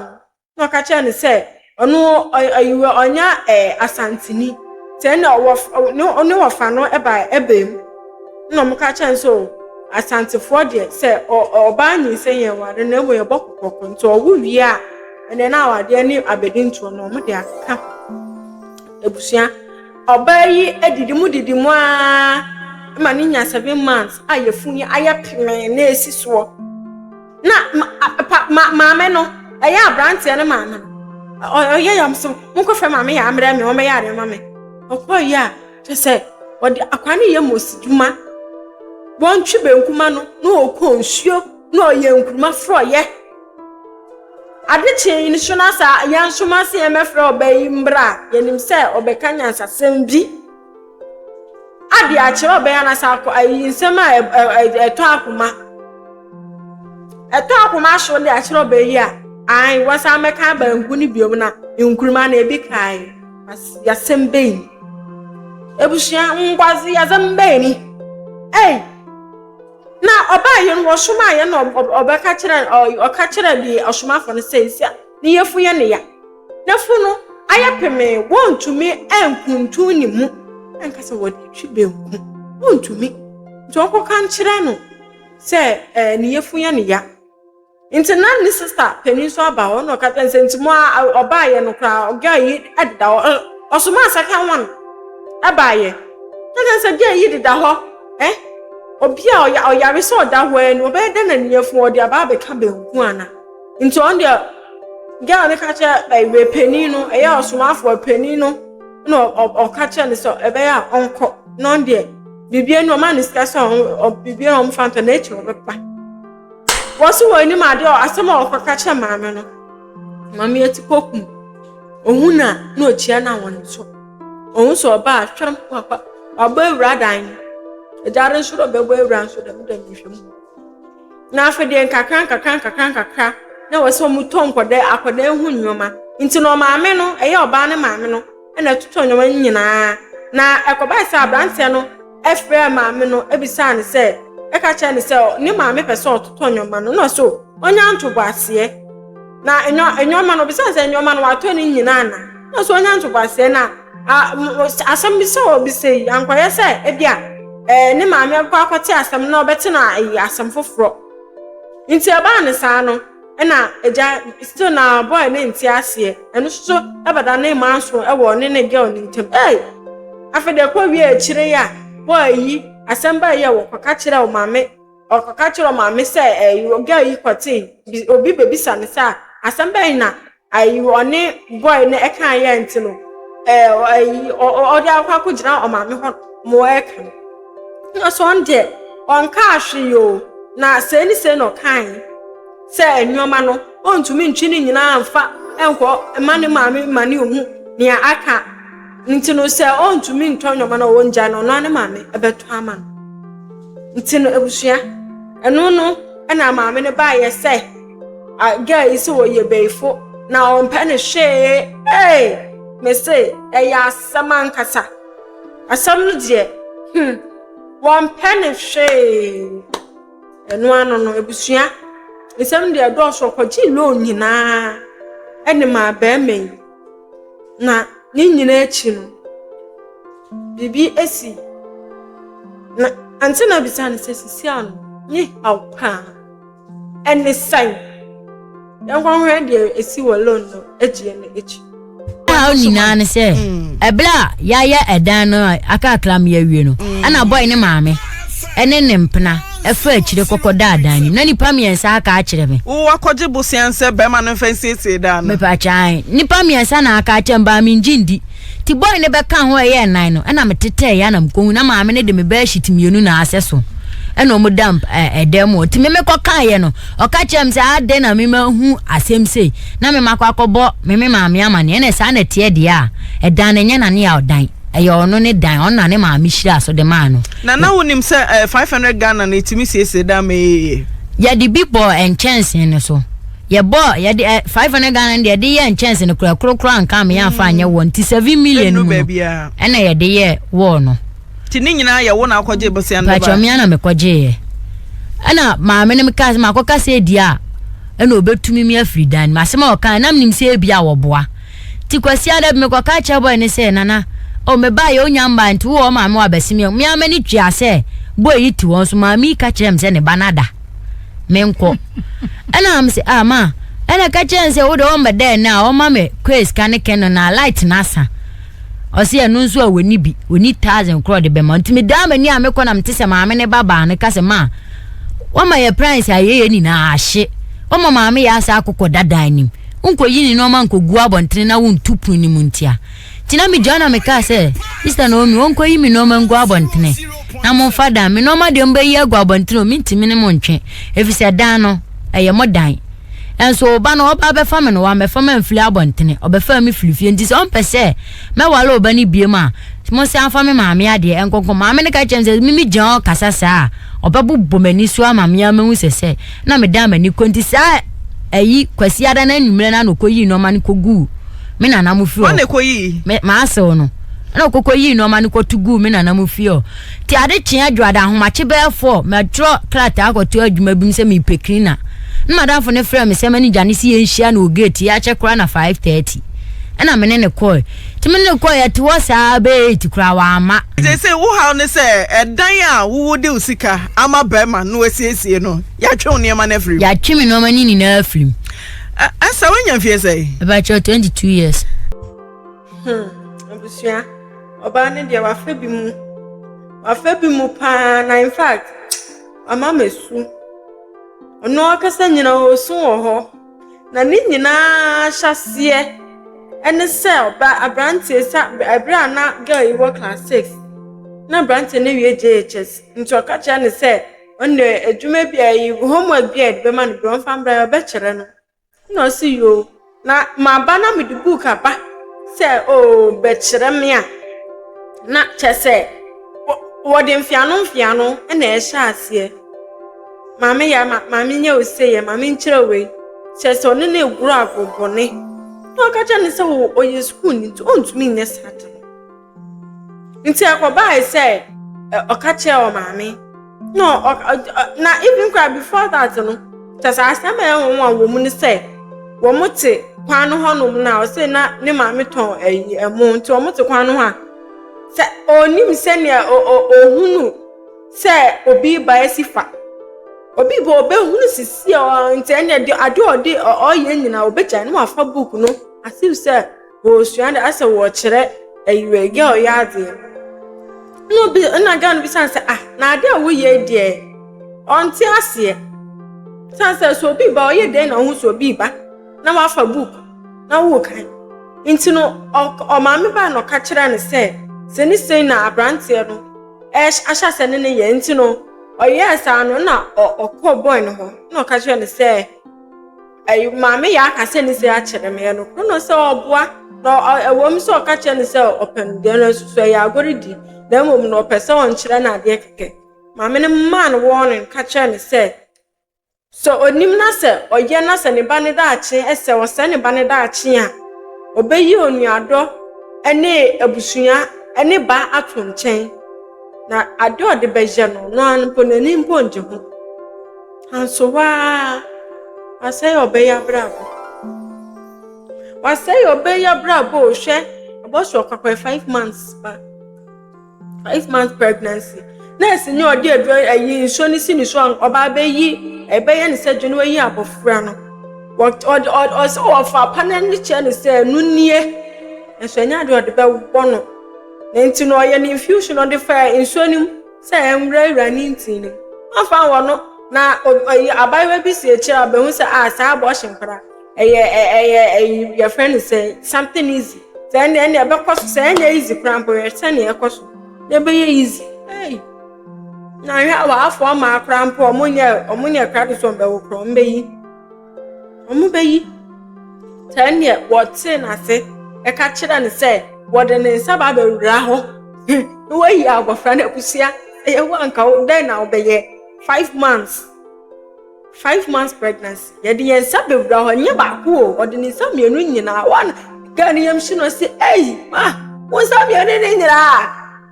Speaker 1: no na ɔka kyerɛ no sɛ ɔno ɔyɛ ɔnya ɛɛ asanteni sɛ ɛna ɔwɔ ne ɔne wɔfa no ɛba ɛbɛn mu na ɔmo ka kyerɛ no sɛ o asantefoɔ deɛ sɛ ɔbaa nyinsɛn yɛn ware na mmom yɛbɔ kɔkɔkɔ nti ɔwo wie a ɛnɛ na awadeɛ ne abɛdintoɔ no ɔmo de aka abusua ɔbaa yi adidi mu didi mu aa ma ne nya 7 months a yɛfun yi ayɛ pemee na esi soɔ. Na ma pa ma maame no, ɛyɛ aberanteɛ no maame no, ɔyɛ yam so, monkɔfrɛ maame yɛ amrɛ me, wɔmmɛyɛ adeɛ ma me. Ɔkɔɔ yi a, kyɛ sɛ ɔde akwa no yɛ mosi dwuma. Wɔntwe benkuma no, na ɔkɔ nsuo, na ɔyɛ nkuruma forɔyɛ. Ade kyee nso na saa yɛn nso ma se yɛmmɛfrɛ ɔbaa yi mbra a, yɛnim sɛ ɔbɛka nyansasɛm bi. Ade akyerɛ ɔbɛn anaasɛ akɔ ayi nsɛm a ɛtɔ akoma ɛtɔ akoma so de akyerɛ ɔbɛn yi a ae wɔsan bɛka banku no biom na nkuruma na ebi kae yasɛm bɛyi ebusua nkwazi yasɛm bɛyi ni ei na ɔbaa yɛn wɔsoma yɛn na ɔbɛka kyerɛ ɔka kyerɛ deɛ ɔsomafo no sɛ ne yɛfu yɛ ne ya. N'afunu ayɛ pemee, wɔntumi nkuntun ne mu nka sɛ wɔde retwi banku. Wɔntumi. Nti wɔnkɔka nkyerɛ no sɛ ɛɛ ne yafunu yɛ ne ya. Nti na ne sista panin nso aba hɔ na ɔka kyerɛ no sɛ nti mo a ɔbaayɛ no koraa girl yi deda hɔ. Ɔsomaa second one ɛbaayɛ. Ka kyerɛ no sɛ girl yi deda hɔ ɛ obi a ɔyare sɛ ɔda hɔ ani ɔbɛyɛ dɛn na ne yafunu ɔde aba abɛka banku ana? Nti ɔno deɛ girl no ka kyerɛ ɛwɛ panin no ɛyɛ ɔsomafoɔ panin no na ɔka kyerɛ no sɛ ɛbɛyɛ a ɔnkɔ na ɔno deɛ. Biribiara ni ɔma no sika sɛ ɔn biribiara ɔmfa ntɔ n'akyi ɔbɛba. Wɔso wɔ anim adeɛ asɛm a ɔkɔka kyerɛ maame no. Maame ati kɔkum. Ohu na na okyia na wɔn so. Ohu sɛ ɔba a hwɛm papa wabɔ awura dan no. Agya no nso dɛ ɔbɛbɔ awura nso dɛm dɛm nhwɛ mu. Na afei deɛ nkakra nkakra nkakra nkakra na wɔ sɛ wɔtɔ nkɔdaa akɔdaa ho nneɛma. Nti na ɔmaame no ɛyɛ ɔbaa no maame no ɛna ɛtotɔ nneɛma no nyinaa. Na ɛkɔbae sɛ aberanteɛ no ɛfrɛɛ maame no ɛbisaa no sɛ ɛka kyerɛ no sɛ ne maame pɛ sɛ ɔtotɔ nneɛma no na ɔsɛ ɔnya ntoboaseɛ. Na nneɛma no ɔbisaa sɛ nneɛma no watɔ ne nyinaa na na ɔsɛ ɔnya ntoboaseɛ na asɛm bi sɛ ɔbisa yi ankɔyɛ sɛ ebi a ɛɛ ne maame akɔ akɔte asɛm na ɔbɛte no ayi asɛm foforɔ. Nti ɛbaa ne saa no ɛna agya still na boy ne nte aseɛ ɛno nso so ɛbɛda ne manso ɛwɔ ɔne ne girl ne ntam. Ei! Afei deɛ ɛkɔ wie akyire yi a boy yi asɛm baa yi a wɔkɔka kyerɛ ɔmaame ɔkɔka kyerɛ ɔmaame sɛ ɛyi girl yi kɔte obi bɛbisa ne sɛ asɛm bɛn na ayi ɔne boy no ɛka yɛ nti no ɛɛ ayi ɔde akɔ akɔgyina ɔmaame hɔ mo ɛka no na so ɔn deɛ ɔnka ahwee o na sɛɛ ne sɛɛ na ɔkae sɛ nneɛma no ɔntumi ntwi ne nyinaa mfa nkɔ ma ne maame ma ne ohu nea aka nti no sɛ ɔntumi ntɔ nneɛma no ɔngya no ɔno ne maame ɛbɛtɔ ama no nti no abusua ɛno no ɛna maame no baayɛ sɛ girl yi sɛ wɔyɛ bɛyifo na ɔmpɛ ne hwee. Ee, mese ɛyɛ asɛm ankasa. Asɛm no deɛ, wɔmpɛ ne hwee. Ɛno ano no, abusua, nsɛm deɛ ɛdɔɔso ɔkɔgye loan nyinaa ɛne maa bɛrima yi. Na ne nyinaa akyi no, biribi asi. Na ante na bisa no sɛ sisi ano ne haw paa. Ɛne sɛn? Yɛnkɔhwɛ deɛ ɛsi wɔ loan no agyeɛ no akyi.
Speaker 2: Haw nyinaa ne sɛ ɛberɛ a yɛayɛ ɛdan no a aka akra me awie no ɛna bɔe ne maame ɛne ne mpena ɛfa akyire kɔkɔ da adan no mu na nipa mmiɛnsa aka akyerɛ me.
Speaker 3: Wo wakɔgye bosea sɛ bɛrima no mfa nsiesie dan no.
Speaker 2: Mepakyan nipa mmiɛnsa na aka akyerɛ me baa mengye ndi nti bɔe no bɛka ho ɛyɛ nnan no ɛna metetɛɛ ya na mekɔhu na maame no de me bɛɛhyit mmienu na asɛ so ɛna ɔmo da ɛdan mu nti me mekɔ kaeɛ no ɔka kyerɛ me sɛ adɛn na mema hu asɛm sei na mema kɔ akɔbɔ me me maame amaneɛ ɛna saa na ɛteɛ deɛ a ɛdan no ɛnyɛ nane a ɔdan ɛyɛ ɔno ne dan ɔno na ne maame hyira so de maa no.
Speaker 3: Na na wonim sɛ 500 Ghana na ɛtumi siesie dan ma ɛyɛ yie?
Speaker 2: Yɛde bi bɔɔ nkyɛnsee no so. Yɛbɔɔ yɛde 500 Ghana no deɛ yɛde yɛɛ nkyɛnsee no koraa koro koraa nka me yɛamfa anyɛ wɔ nti 7 million no mu no ɛna yɛde yɛɛ wɔɔ no.
Speaker 3: Nti ne nyinaa yɛ wo na akɔgye bosea no de
Speaker 2: bae? Me ara na mekɔgyeeɛ. Ɛna maame no mekaa sɛ makɔka sɛ edi a ɛna ɔbɛtumi me afiri dan no mu. Asɛm a ɔkae na menim sɛ ebi a wɔboa. Nti Kwasiada bi mekɔka kyerɛ bɔe no sɛ nana o mebaeɛ onya mmaa nti wowɔ maame wɔ abɛse me. Me ara m'ani tua sɛ bɔe yi te hɔ nso maame yi ka kyerɛ me sɛ ne ba no ada. Menkɔ. Ɛna me sɛ ah ma ɛna ka kyerɛ no sɛ wode ɔmmɛda ɛnɛ a ɔma me kɔɛ sika ne kɛno na light no asa. Ɔse ɛno nso a wɔni bi, wɔni thousand korɔ de bɛma. Nti medaa m'ani a mekɔ na mete sɛ maame ne ba baa no ka sɛ ma wama yɛ price a yɛyɛ nyinaa ahye. Wama maame yɛ asa akokɔ dada anim. Wonkɔyi ne nneɛma nkɔgu abɔntene na wontu pono no mu ntia. Nti na megyina na mekaa sɛ Sister Naomi wɔnkɔyi me nneɛma ngu abɔntene na momfa dan. Me nneɛma deɛ mobɛyi agu abɔntene o, mentumi ne mo ntwe. Ɛfiri sɛ dan no, ɛyɛ mo dan. Nso wo ba no, ɔba abɛfa me no, wammɛfa me amfiri abɔntene, ɔbɛfaa me firi fie. Nti sɛ ɔmpɛ sɛ mɛware wo ba no biom a, monsan mfa me maame adeɛ nkɔnkɔ. Maame no ka kyerɛɛ me sɛ, me megyina hɔ kasa saa a, ɔbɛbobɔ m'ani so ama me ara mahu sɛ sɛ na medan m'ani kɔ. Nti saa ayi Kwasiada no anwummerɛ no ara na ɔkɔyii nnoɔma no kɔguu me nana mo fie hɔ.
Speaker 3: Hwan na ɛkɔyii?
Speaker 2: Me, m'asew no. Ɛna ɔkɔkɔyii nnoɔma no kɔto guu me nana mo fie hɔ. Nti ade kyee adwoada ahomakye bɛyɛ four, matwerɛ krataa akɔto adwuma bi mu sɛ mepɛ cleaner. Na madamfo no frɛɛ me sɛ manager no se yɛnhyia no wɔ gate, yɛakyɛ koraa na 5:30. Ɛna me ne no kɔe. Nti me ne no kɔe, yɛte hɔ saa bɛyɛ 8 koraa wamma.
Speaker 3: Seesei wo haw ne sɛ ɛdan a wode wo sika ama barima no asiesie no, yɛatwe wo nneɛma no afiri mu.
Speaker 2: Yɛatwe me nneɛma no nyinaa afiri mu.
Speaker 3: Esther, woanya mfeɛ sɛn?
Speaker 2: Mepakyɛw, 22 years.
Speaker 1: Abusua, ɔbaa no deɛ wafa bi mu. Wafa bi mu paa na in fact, wama masu. Ɔno ankasa nyina ɔresu wɔ hɔ. Na ne nyinaa ahyɛaseɛ ne sɛ ɔba aberanteɛ sa ɛberɛ a na girl yi wɔ class 6. Na aberanteɛ no awie JHS nti ɔka kyerɛ no sɛ ɔno deɛ adwuma bi a homework bi a yɛde bɛma no bi ɔmfa mbra ɔbɛkyerɛ no. Na ɔse yoo, na maba na mede book aba sɛ oo bɛkyerɛ me a, na kyerɛ sɛ wɔde mfeano mfeano na ɛhyɛ aseɛ. Maame yɛ ma maame nyɛ wo sei yɛ maame nkyerɛ wei. Kyerɛ sɛ ɔne no egoro agorɔbɔne. Na ɔka kyerɛ no sɛ ɔyɛ sukuuni nti ɔntumi nyɛ saa de no. Nti ɛkɔbae sɛ ɔka kyerɛɛ ɔmaame na ɔ na even koraa before that no kyɛ sɛ asɛm a ɛyɛ nwanwa wɔ mu ne sɛ wɔn te kwan no hɔnom na ɔsɛ na ne maame tɔn ɛyi ɛmo nti wɔn te kwan no ho a sɛ ɔnim sɛnea ɔhunu sɛ obi ba asi fa obi ba ɔbɛhunu sisi a nti ɛnna de ade ɔde ɔyɛ nyinaa ɔbɛgyae na wafa book no as if sɛ Wɔresua ade asɛ wɔrekyerɛ ayiwa girl yi adeɛ. Ɛna obi ɛna girl no bisa no sɛ ah na adeɛ a woyɛ yi deɛ ɔnte aseɛ. San sɛ sɛ obi ba ɔyɛ dɛn na ɔho sɛ obi ba na wafa book na worekan. Nti no ɔmaame baa na ɔka kyerɛ no sɛ sɛ ne sei na aberanteɛ no ahyɛ aseɛ ne ne yɛ nti no ɔyɛɛ saa no na ɔkɔɔ boy no hɔ na ɔka kyerɛ no sɛ Ɛyi maame yɛ aka sɛ ne sɛ akyerɛ me ɛno no sɛ ɔboa na ɛwɔ mu sɛ ɔka kyerɛ no sɛ ɔpɛ no deɛ no nso so ɛyɛ agorɔ di na mmom no ɔpɛ sɛ ɔnkyerɛ no adeɛ kɛkɛ. Maame no maa no warning ka kyerɛ no sɛ sɛ onim na sɛ ɔyɛ na sɛ ne ba ne daakye ɛsɛ ɔsɛ ne ba ne daakye a ɔbɛyi onuadɔ ne abusua ne ba ato nkyɛn na adeɛ a ɔde bɛyɛ no no ara mpo n'ani mpo ngye ho. Nanso waa, wasɛe ɔbaa yi abrabɔ. Wasɛe ɔbaa yi abrabɔ o, hwɛ, abɔso ɔkɔkɔɛ 5 months ba. 5 months pregnancy. Nurse ni ɔde aduro ayi nsuo no si ne so a ɔbaa bɛyi ɛbɛyɛ ne sɛ dwo no wayi abɔfra no. Wɔ ɔde ɔsɛ ɔfa apa no ani kyerɛ no sɛ ɛno nie. Nso ɛnyɛ adeɛ ɔde bɛwɔ no. Na nti no ɔyɛ no infusion ɔde fa nsuo no mu sɛ ɛnwurawura ne ntini no mu. Ɔmfa wɔ no na ɔyi abaayewa bi si akyire a ɔbɛhu sɛ ah saa abortion koraa ɛyɛ ɛyɛ ɛyi yɛfrɛ no sɛ something easy. Sɛ ɛnna ɛnna ɛbɛkɔ so sɛ ɛnyɛ easy koraa mpo yɛ sɛnea ɛkɔ so na ɛbɛyɛ easy. Hey. Na ahwɛ a wɔafɔ ɔmaa koraa mpo ɔmo nyɛ krado sɛ ɔmo bɛwo koraa ɔmo bɛyi. Ɔmo bɛyi. Sɛ ɛnneɛ wɔtee n'ase ɛka kyerɛ no sɛ wɔde ne nsa ba abɛwura hɔ na wɔayi abɔfra no abusua ɛyɛ wo anka wo dɛn na wobɛyɛ 5 months, 5 months pregnancy yɛde yɛn nsa bɛwura hɔ nyɛ baako o ɔde ne nsa mmienu nyinaa wɔn girl no yam hyi no ɔsi ɛyi ma wo nsa mmienu ne nyinaa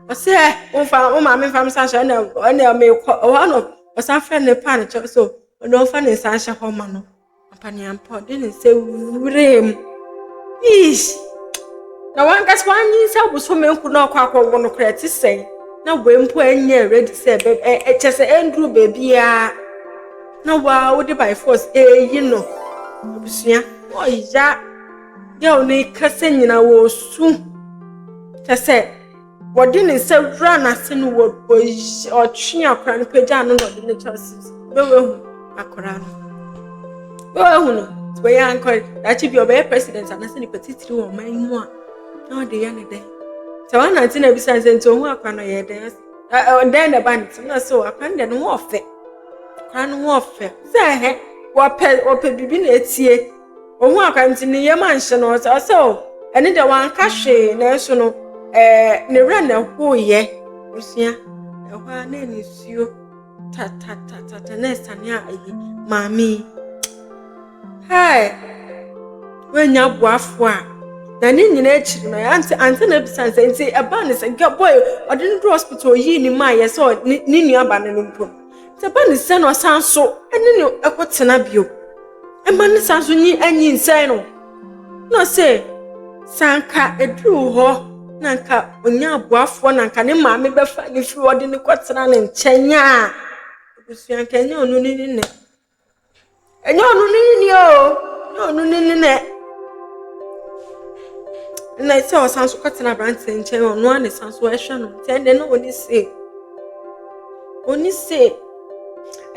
Speaker 1: ɔsi ɛ womfa wo maame nfa nsa hyɛ ɛna ɛna mekɔ ɛhɔ no ɔsan fɛ ne pa ne kyɛw so ɔno ɔmfa ne nsa nhyɛ hɔ ma no ampaneampa ɔde ne nsa wura mu ish na wankasa wanyi nsa bosome nko na ɔkɔ akɔwɔ no koraa ti sɛn na wei mpo ɛnyɛ ready sɛ ɛbɛ ɛ ɛkyɛ sɛ ɛnduru beebiara na waa wode by force ɛɛyi no abusua ɔya girl no kasa nyina wɔɔsu kyɛ sɛ wɔde ne nsa wura n'ase no wɔ ɔyi ɔtwe akora no pagya no na ɔde ne kyɛw si bɛwɔ akora no bɛwɔ no wɔyɛ ankɔ dakye bi ɔbɛyɛ president anaasɛ nipa titiri wɔ ɔman yi mu a na ɔde yɛ ne dɛn sɛ wanante na ebisa sɛ nti ohun akora no yɛ dɛn ɛ ɛ dɛn na ɛba ne ti na sɛ akora no deɛ ne ho ɔfɛ akora no ho ɔfɛ sɛ ɛhɛ wɔpɛ wɔpɛ biribi na etie ohun akora nti ne yam anhyɛ no ɔsɛ ɔsɛ o ɛne deɛ wanka hwee nanso no ɛɛ ne werɛ na ɛhoyɛ osua ɛhɔ a na nisuo tatatata na ɛsane a ayi maame yi hai woanya aboafo a na ne nyinaa akyiri no ante ante na ebisa sɛ nti ɛbaa ne sɛ girl boy ɔde no do hospital oyii ne mu a yɛ sɛ ne ne nua ba no no mpo nti ɛba ne sɛ na ɔsan so ɛne no ɛkɔtena bio ɛma ne san so nyi anyinsɛn no na ɔsɛ sɛ anka eduru hɔ na anka onya aboafoɔ na anka ne maame bɛfa ne firi ɔde ne kɔtena ne nkyɛn a abusua nka ɛnyɛ ɔno ne ne nɛ ɛnyɛ ɔno ne ne ni o ɛnyɛ ɔno ne ne nɛ na sɛ ɔsan so kɔtena aberanteɛ nkyɛn ɔno ara ne san so ɛhwɛ no nti ɛnɛ na ɔni se ɔni se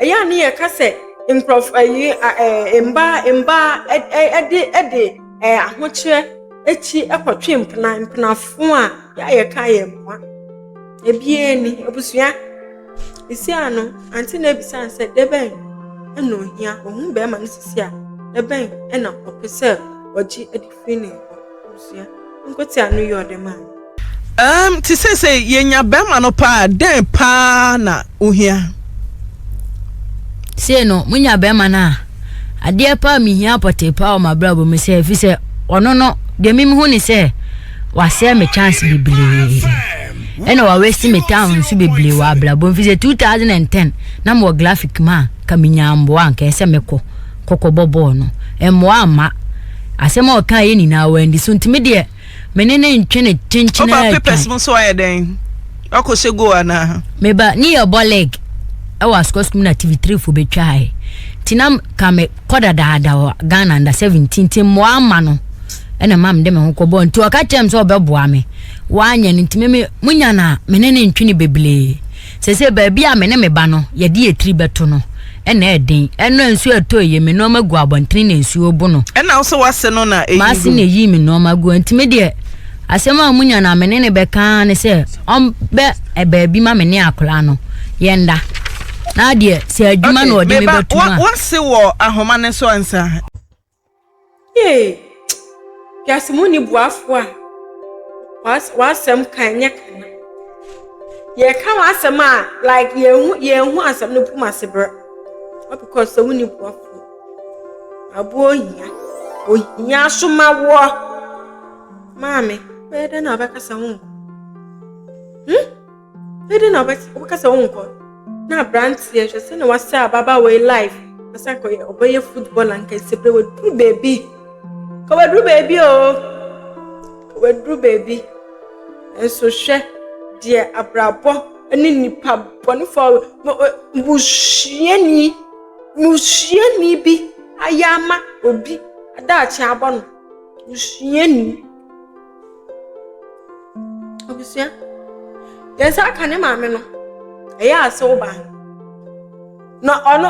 Speaker 1: ɛyɛ a ne yɛka sɛ nkurɔfo ɛyi ɛɛ mbaa mbaa ɛde ɛde ɛɛ ahokyerɛ akyi ɛkɔtwe mpena mpenafo a yɛ a yɛka yɛ mmoa. Ebiara ni, abusua. Sisi a no, ante na ebisa no sɛ dɛbɛn na ohia. Ohun bɛrima no sisi a, dɛbɛn na ɔpɛ sɛ ɔgye de firi ne hɔ. Abusua, nkote ano yi ɔde maa no.
Speaker 3: Erm nti seesei yɛnya bɛrima no paa a, dɛn paa na wohia?
Speaker 2: Sei no, monya bɛrima no a, adeɛ paa mehia pɔtee paa wɔ m'abrabɔ mu sɛ, ɛfiri sɛ ɔno no, deɛ mehu ne sɛ wasɛe me chance bebree ɛna wawasi me town nso bebree wɔ abrabɔ mu firi sɛ 2010 na mewɔ graphic mu a ka menya mmoa anka ɛsɛ mekɔ kɔkɔbɔ bɔɔl no mmoa amma asɛm a ɔka yɛ nyinaa wandi so ntumi deɛ me ne ne ntwe ne kyenkyene
Speaker 3: atwan. Woba papers mu nso ayɛ dɛn? Wakɔhyɛ goal anaa?
Speaker 2: Meba ne yɛ bɔ leg ɛwɔ asukɔ sukuu na TV3 fo betwae. Nti na ka me kɔ dadaada wɔ Ghana under 17 nti mmoa ama no ɛna ma mede me ho kɔbɔ nti ɔka kyerɛ me sɛ ɔbɛboa me wanyɛ no nti me me munya na me ne ne ntwe ne bebree. Sese baabi a me ne me ba no yɛde yɛ tiri bɛto no ɛna ɛden. Ɛno nsuo ɛtɔ yɛ me nneɛma gu abɔntene na nsuo bo no.
Speaker 3: Ɛna wo sɛ wase no na ɛyi gu.
Speaker 2: Mase na ɛyi me nneɛma gu nti me deɛ asɛm a munya na me ne ne bɛka ne sɛ ɔmbɛ baabi ma me ne akwadaa no yɛnda. Na deɛ sɛ adwuma na ɔde me bɛto a.
Speaker 3: Wase wɔ ahoma no so ansa.
Speaker 1: Yee, wiase mu nni boafo a w'asɛm ka ɛnyɛ kana. Yɛka w'asɛm a like yɛnhu yɛnhu asɛm no pum ase brɛ. All because sɛ wonni boafo. Aboɔ ohia, ohia asomawoɔ. Maame, bɛyɛ dɛn na wobɛka sɛ wonkɔ? Hmm? Bɛyɛ dɛn na wobɛka sɛ wonkɔ? Na aberanteɛ hwɛ sɛnea wasɛe ababaawa yi life. Ɔsɛ anka ɔyɛ ɔbɛyɛ footballer anka ɛsɛ berɛ waduru baabi. Ka waduru baabi o. Ka waduru baabi. Nso hwɛ deɛ abrabɔ ne nipa bɔnefoɔ busuani busuani bi ayɛ ama obi adaakye abɔ no. Busuani. Abusua, yɛn nsa aka ne maame no, ɛyɛ a sɛ woba na ɔno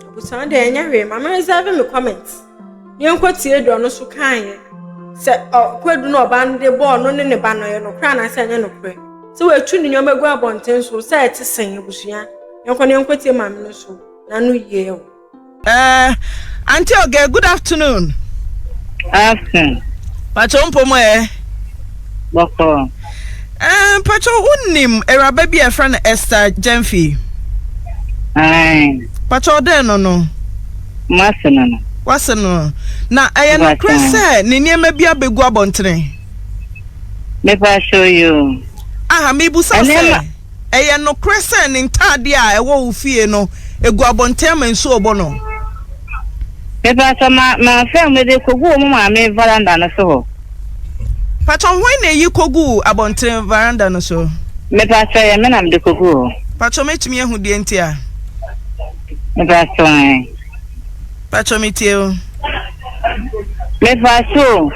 Speaker 1: abusua deɛ ɛnyɛ hwee maame reserve me comment yɛnkɔ tie deɛ ɔno so kaeɛ sɛ ɔkwadu na ɔbaa no de bɔɔ no ne ne ba no ɛyɛ nokorɛ anaasɛ ɛnyɛ nokorɛ sɛ wɔatu ne nneɛma gu abɔnten so sɛ ɛte sɛn abusua yɛnkɔ na yɛnkɔ tie maame no so n'ano yie o.
Speaker 3: Eh, Auntie Oge, good afternoon.
Speaker 5: Afternoon.
Speaker 3: Pacho mpo mo ɛ.
Speaker 5: Bɔkɔ.
Speaker 3: Eh, Pacho wonim awuraba bi a ɛfrɛ no Esther Gyamfi?
Speaker 5: Ae.
Speaker 3: Pacho ɔdɛn no no?
Speaker 5: Mase no no.
Speaker 3: Wase no no. Na ɛyɛ nokorɛ sɛ ne nneɛma bi abɛgu abɔntene?
Speaker 5: Me pacho yoo.
Speaker 3: Aha, mebusa sɛ. Ɛyɛ nokorɛ sɛ ne ntaadeɛ a ɛwɔ wo fie no gu abɔnten ama nsuo rebɔ no?
Speaker 5: Mepakyɛ ma manfrɛ mo mede kɔguu wɔn maame varanda no so hɔ.
Speaker 3: Pakyɛ hwan na ɛyi kɔguu abɔntene varanda no so?
Speaker 5: Mepakyɛ ɛyɛ me na mede kɔguu hɔ.
Speaker 3: Pakyɛ mɛtumi ahu deɛ nti a?
Speaker 5: Mepakyɛ ɛɛ.
Speaker 3: Pakyɛ metie wo.
Speaker 5: Mepakyɛ o,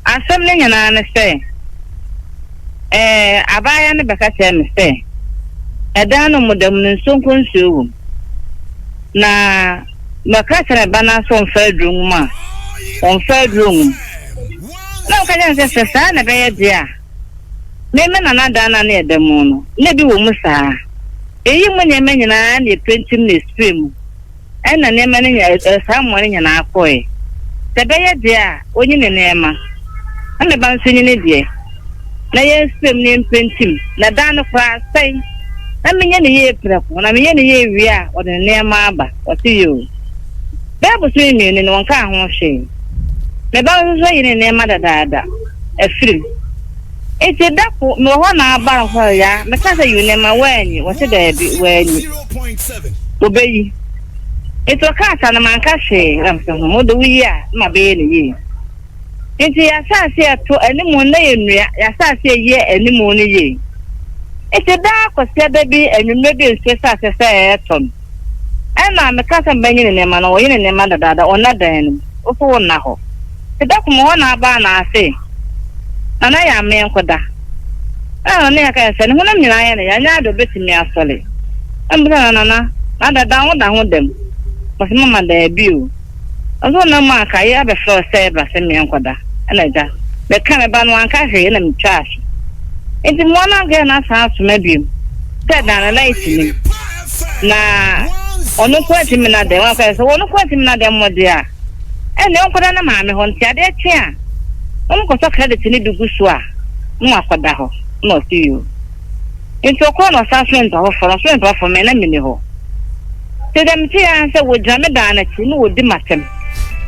Speaker 5: asɛm no nyinaa ne sɛ. Ɛɛ, abaayewa no bɛka kyerɛɛ me sɛ, Ɛdan no mu da mu no, nsuo nko nsuo wom. Na mɛka kyerɛ me ba no sɛ ɔmfa aduro ngu mu a, ɔmfa aduro ngu mu. Na meka kyerɛ no sɛ, sɛ saa na ɛbɛyɛ deɛ a, me me nana dan no a na ɛda mu no, na ebi wɔ mu saa. Yɛyi mu nneɛma nyinaa na yɛpenti mu na yɛspray mu. Ɛnna nneɛma no nyinaa, ɛ, saa mmoa no nyinaa kɔe. Sɛ ɛbɛyɛ deɛ a, ɔnyi ne nneɛma, na me ba nso nyi ne deɛ, na yɛnsrɛ mu na yɛmpentim, na dan no koraa asɛe, na menyɛ no yie prɛko, na meyɛ no yie wie a, ɔde ne nneɛma aba. Ɔse yoo. Bɛyɛ bosome mmienu ni, ɔnkaa ho hwee. Me ba no nso ayi ne nneɛma dadaada afiri mu. Enti da ko, mewɔ hɔ na aba no hɔ ya, meka sɛ yi wo nneɛma, woanyi? Wɔse daabi, wanyi. Wɔbɛyi. Enti ɔkaa saa no, manka hwee, na mese hmm, wode woyi a, na mabɛyɛ no yie. Enti yɛahyɛ aseɛ to animu na yɛnnua, yɛahyɛ aseɛ yɛ animu no yie. Enti daa Kwasiada bi anwummerɛ bi nsuo hyɛ aseɛ sɛ ɛretɔ no, ɛna meka sɛ mebɛnye ne nneɛma no, ɔye ne nneɛma dadaada, ɔnna dan no mu, wo nso wonna hɔ. Enti da ko mewɔ hɔ na aba na ase Nana yɛ amee nkɔda. Ɛna Nana yɛ kae sɛ ne honam nyinaa yɛ no ya, ɛnyɛ ade obetumi asɔre. Ɛna mebisa no Nana, na dada wo da ho dam? Ɔse mama daabi o. Ɔse wo nam a anka yɛ abɛfrɛ wo sɛ bra sɛ meɛ nkɔda. Ɛna agya, meka me ba no wanka hwee ɛna metwaa so. Nti mmoa no girl no asan asoma biom sɛ dan no light nim na ɔno nko antumi nna dɛm. Ɔka sɛ ɔno nko antumi nna dɛm mmɔ deɛ a, ɛnneɛ ɔnkɔda ne maame hɔ. Nti adeɛ kye a, wɔkɔsɔ credit no bi gu so a, na wakɔda hɔ. Na ɔse yoo. Nti ɔkɔɔ na ɔsan soma nipa foforɔ, na ɔsoma nipa foforɔ me na menni hɔ. Nti deɛ meteeɛ ara ne sɛ wɔgyina me dan no akyi na wɔdi m'atɛm,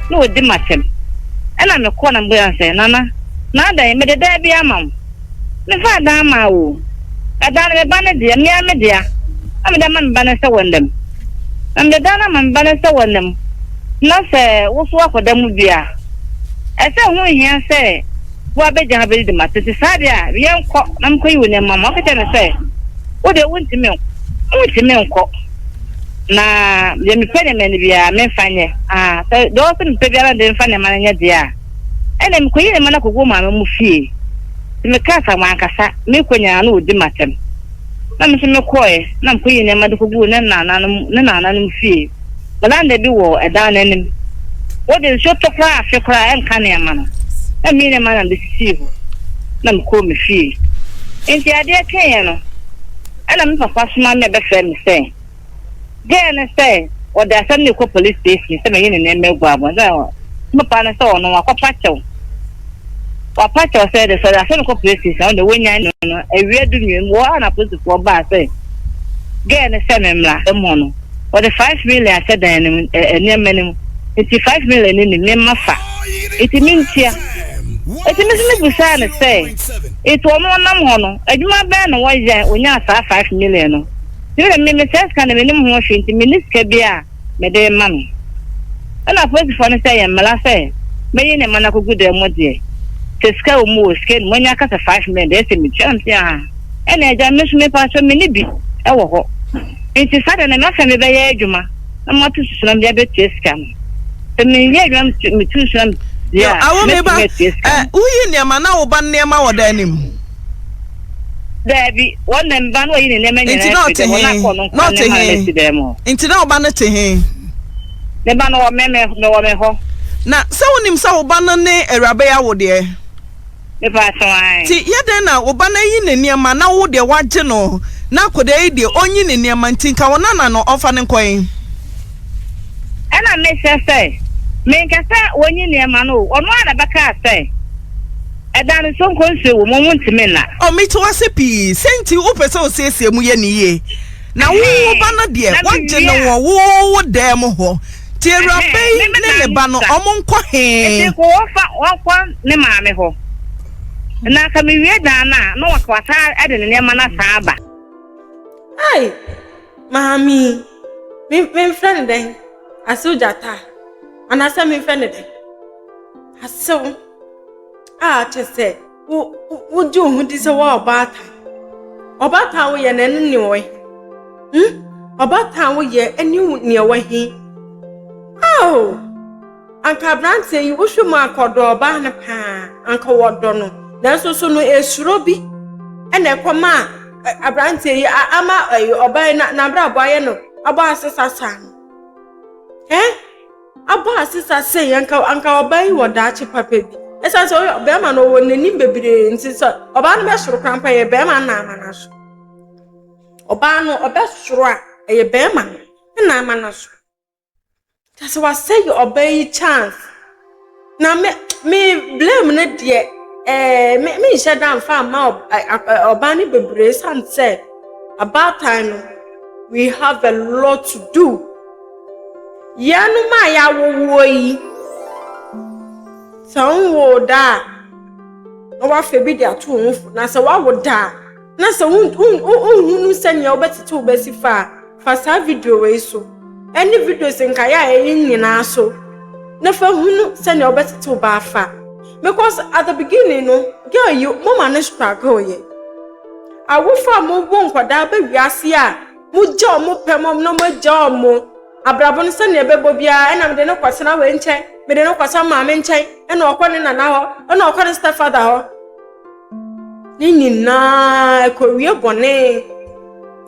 Speaker 5: na wɔdi m'atɛm. Ɛna mekɔɔ na mebusaa no sɛ, Nana, na adɛn, mede dan bi ama wo? Mefaa dan maa wo o. Ɛdan no me ba no dea, me ara me dea, na mede ama me ba no sɛ wɔnna mu. Na mede dan no ama me ba no sɛ wɔnna mu, na sɛ wo nso woakɔda mu bi a, ɛsɛ ɛho nhia sɛ woabɛgya ha bɛdidi m'atɛm. Nti saa deɛ a, yɛnkɔ na menkɔyi wo nneɛma ma wo. Ɔka kyerɛɛ me sɛ, Wo deɛ wontumi nkɔ, wontumi nkɔ, na deɛ mepɛ nneɛma no biara memfa nyɛ. Ah, sɛ deɛ ɔwɔ sɛ mepɛ biara na mede mfa nneɛma no nyɛ deɛ a, Ɛnna mikoyii ne mma no koguu maame mo fie. Nti mekaa sa mankasa mekɔ nyinaa na odi m'atɛm. Na me nso mekɔe na mikoyii nneɛma de koguu ne nananom ne nananom fie. Veranda bi wɔ ɛdan no anim. Wode nsuo tɔ koraa afe koraa ɛnka nneɛma no. Na meyii nneɛma no na mede sisii hɔ na mekɔɔ me fie. Nti adeɛ kyeeɛ no ɛnna me papa soma me bɛfrɛɛ me sɛ. Girl no sɛ ɔde asɛm no rekɔ police station sɛ mayi ne nneɛma agu abɔnten na papa no sɛ ɔno wakɔpa kyɛw wapa kyɛw sɛ de sɛ ɔde asɛm no kɔ police station ɔno de wonyan no no awia du mmienu wɔ hɔ na polisifoɔ baa sɛ girl no sɛ me mmra mu hɔ no wɔde 5 million ahyɛ dan no mu ɛ nneɛma no mu, nti 5 million no nim me ma fa nti mentua. Nti me nso mebusaa no sɛ nti ɔno ɔnam hɔ no adwuma bɛn na wɔyɛ onyaa saa 5 million no? Nti me me saa sika no mennim ho hwee nti menni sika bi a mede rema no. Ɛna apolisifoɔ no sɛ ɛyɛ mmara sɛ mɛyi ne mma no akɔgu dan mu deɛ, sɛ sika wɔ mu o sika nni mu, wɔanya aka sɛ 5 million deɛ ɛsɛ metua. Ɛna mese ah ɛna agya me nso mepakyɛw menni bi wɔ hɔ nti saa deɛ na mafɛ mebɛyɛ adwuma na mato susu na mede abɛtua sika no. Sɛ menyɛ adwuma metu susu na deɛ a mɛtumi atua sika no.
Speaker 3: Woyi nneɛma na wo ba nneɛma wɔ dan no mu?
Speaker 5: Daabi, wɔn na mba no wayi ne nneɛma
Speaker 3: Nti
Speaker 5: nyinaa
Speaker 3: na
Speaker 5: afiri
Speaker 3: ɔte
Speaker 5: dɛm hɔ na
Speaker 3: he?
Speaker 5: akɔ ɔno
Speaker 3: Na
Speaker 5: nkoa
Speaker 3: ɔte
Speaker 5: nneɛma no
Speaker 3: he?
Speaker 5: asi dan mu hɔ.
Speaker 3: Nti na wo ba no te he?
Speaker 5: Me ba no wɔ me me mewɔ me hɔ.
Speaker 3: Na sɛ wonim sɛ wo ba no ne awuraba yi awo deɛ?
Speaker 5: Mepaakyɛw, ae.
Speaker 3: Nti yɛ dɛn na wo ba no ayi ne nneɛma na wo deɛ woagye no na akwadaa yi deɛ ɔnyi ne nneɛma nti nka wo nana no ɔmfa no nkɔ he?
Speaker 5: Ɛna mehyɛ sɛ, menka sɛ wɔnyi nneɛma no o, ɔno ara na ɛbɛkaa sɛ. Ɛda no nso nkɔnsuo wɔ mu, ɔmo ntumi nna.
Speaker 3: Oh, mete wo ase pii. Sɛ nti wopɛ sɛ osiesie mu yɛ no yie. Na wo wo ba no
Speaker 5: Ɛhɛn,
Speaker 3: deɛ,
Speaker 5: na
Speaker 3: woagye
Speaker 5: mewie
Speaker 3: no
Speaker 5: a.
Speaker 3: wɔ wo wo dan mu hɔ. Nti awuraba
Speaker 5: Ɛhɛn,
Speaker 3: yi
Speaker 5: me me
Speaker 3: ne
Speaker 5: dan
Speaker 3: ne
Speaker 5: no
Speaker 3: ba no,
Speaker 5: sua.
Speaker 3: ɔmo nkɔ
Speaker 5: Nti
Speaker 3: he?
Speaker 5: nka wɔmfa wɔnkɔ ne maame hɔ. Na nka mewie dan no a, na waka wasan de ne nneɛma no asan aba.
Speaker 1: Ai, maame yi, me memfrɛ no dɛn? Asew gyata anaasɛ memfrɛ no dɛn? Asew. A kyerɛ sɛ wo wogye wo ho di sɛ woyɛ ɔbaatan. Ɔbaatan a woyɛ no ɛno ne wɔ he? Hmm? Ɔbaatan a woyɛ ɛne nea ɛwɔ he? Ao! Anka aberanteɛ yi wohwɛ mu anka ɔdɔ ɔbaa no paa, anka wɔdɔ no. Nanso so no esuro bi ɛna ɛkɔmaa aberanteɛ yi ama ɔbaa yi n'abrabɔ ayɛ no abɔ asesa saa no. Eh? Abɔ asesa sɛ anka anka ɔbaa yi wɔ daakye papa bi. Ɛsiane sɛ ɔyɛ bɛrima no ɔwɔ n'anim bebree nti sɛ ɔbaa no bɛsoro koraa mpo ɛyɛ bɛrima no na ama no aso. Ɔbaa no ɔbɛsoro a ɛyɛ bɛrima no na ama no aso. Kyerɛ sɛ wasɛe ɔbaa yi chance. Na me me blame no deɛ ɛɛ me menhyɛ da mfa mma ɔbaa no bebree ɛsiane sɛ abaatan no we have a lot to do. Yɛnom a yɛawowoɔ yi, sɛ wonwoo da a, na woafa bi de ato wo ho fo. Na sɛ woawo da a, na sɛ wonhunu sɛnea wobɛtete wo ba si fa a, fa saa video wei so, ɛne videos nkaeɛ a ɛyɛ nyinaa so, na fa hunu sɛnea wobɛtete wo ba afa. Because at the beginning no, girl yi, moma no struggle yɛ. Awofo a mowo nkwadaa ba wiase a, mogya wɔn pɛ mo na moagya wɔn abrabɔ no sɛnea ɛbɛbɔ biara, ɛna mede no kɔtena wei nkyɛn, mede no kɔtena maame nkyɛn, ɛna ɔkɔ ne nana hɔ, ɛna ɔkɔ ne stepfather hɔ. Ne nyinaa ɛkɔwie bɔne.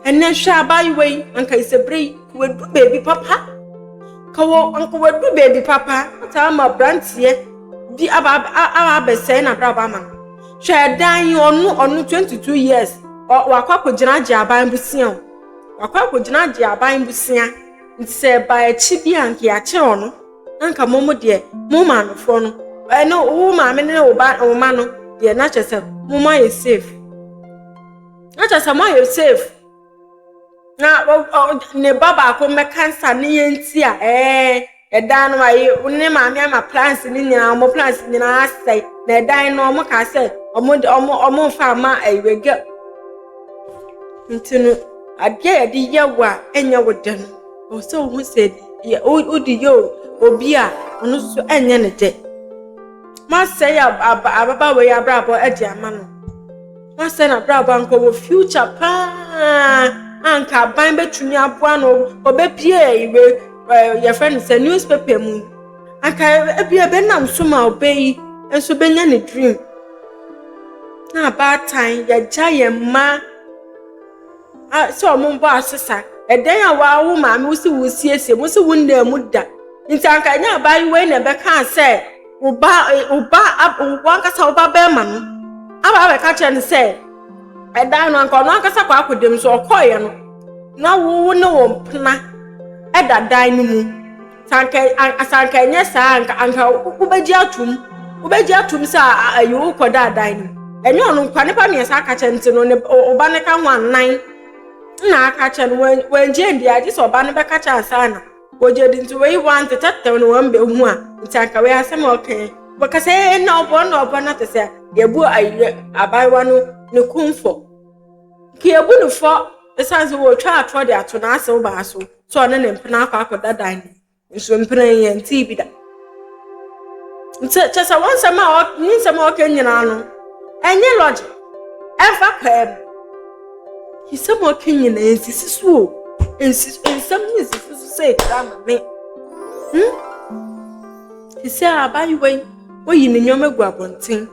Speaker 1: Ɛnɛ hwɛ abaayewa yi, anka isɛbere yi, wadu baabi papa. Ka wɔ anka wadu baabi papa, ɔtaa ama aberanteɛ bi aba aba abɛsɛe n'abrabɔ ama no. Hwɛ ɛdan yi, ɔno ɔno 22 years, ɔ wakɔ akɔgyina agye aban bosea o. Wakɔ akɔgyina agye aban bosea. Nti sɛ ɛba akyi bi a nka yɛakyere ɔno. Na nka mo mo deɛ, mo maamefoɔ no, ɛne wo maame ne wo ba wo ma no deɛ na kyerɛ sɛ mo mo ayɛ safe. Na kyerɛ sɛ mo ayɛ safe. Na ne ba baako mmɛka nsa ne yɛn nti a ɛɛ ɛdan no ayi ne maame ama plans ne nyinaa ɔmo plans nyinaa asɛe na ɛdan no ɔmo kaa sɛ ɔmo de ɔmo ɔmo nfa ama ɛyɛ girl. Nti no adeɛ a yɛde yɛ wo a ɛnyɛ wo dɛ no ɛwɔ sɛ wohu sɛ yɛ wode yɛ obi a ɔno nso ɛnyɛ ne dɛ. Moasɛe ababaawa yi abrabɔ de ama no. Moasɛe n'abrabɔ anka ɔwɔ future paa anka aban bɛtumi aboa no ɔbɛpie wei yɛfrɛ no sɛ newspaper mu. Anka ebi ɛbɛnam so ma ɔbɛ yi nso bɛnya ne dream. Na abaatan yɛgya yɛn mma sɛ ɔmo mbɔ asesa. Ɛdan a wawo maame wo si wo siesie mo si wo nna mu da. Nti anka ɛnyɛ abaayewa yi na ɛbɛka sɛ wo ba wo ba wankasa wo ba bɛrima no aba abɛka kyerɛ no sɛ ɛdan no anka ɔno ankasa kɔ akɔdam so ɔkɔɔeɛ no na wo ne wo mpena ɛda dan no mu. Sanka sanka ɛnyɛ saa anka anka wobɛgye atum wobɛgye atum sɛ ayi wokɔda dan no mu. Ɛnyɛ ɔno nkwa nipa mmiɛnsa aka kyerɛ nti no ne ɔba no ka ho anan na aka kyerɛ no wɔngye ndi agye sɛ ɔba no bɛka kyerɛ ansa na wɔgye di nti wɔyi wɔn antetɛtɛw no wɔn bɛhu a nti anka wɔyɛ asɛm a ɔka yi wɔkasa ɛɛ na ɔbɔ na ɔbɔ na te sɛ yɛbu ayi abaayewa no ne kumfɔ nka yɛbu no fɔ ɛsiane sɛ wɔtwa atorɔ de ato n'asew baa so sɛ ɔne ne mpena akɔ akɔda dan no nso mpena yi yɛn tii bi da nti kyɛ sɛ wɔn nsɛm a ɔ ne nsɛm a ɔka nyinaa no ɛnyɛ logic ɛmfa kwaa mu nsɛm a ɔka nyinaa nsisi so o nsisi nsɛm no nsisi so sɛ ekura ama me sisi a abaayewa yi oyi ne nneɛma gu abɔnten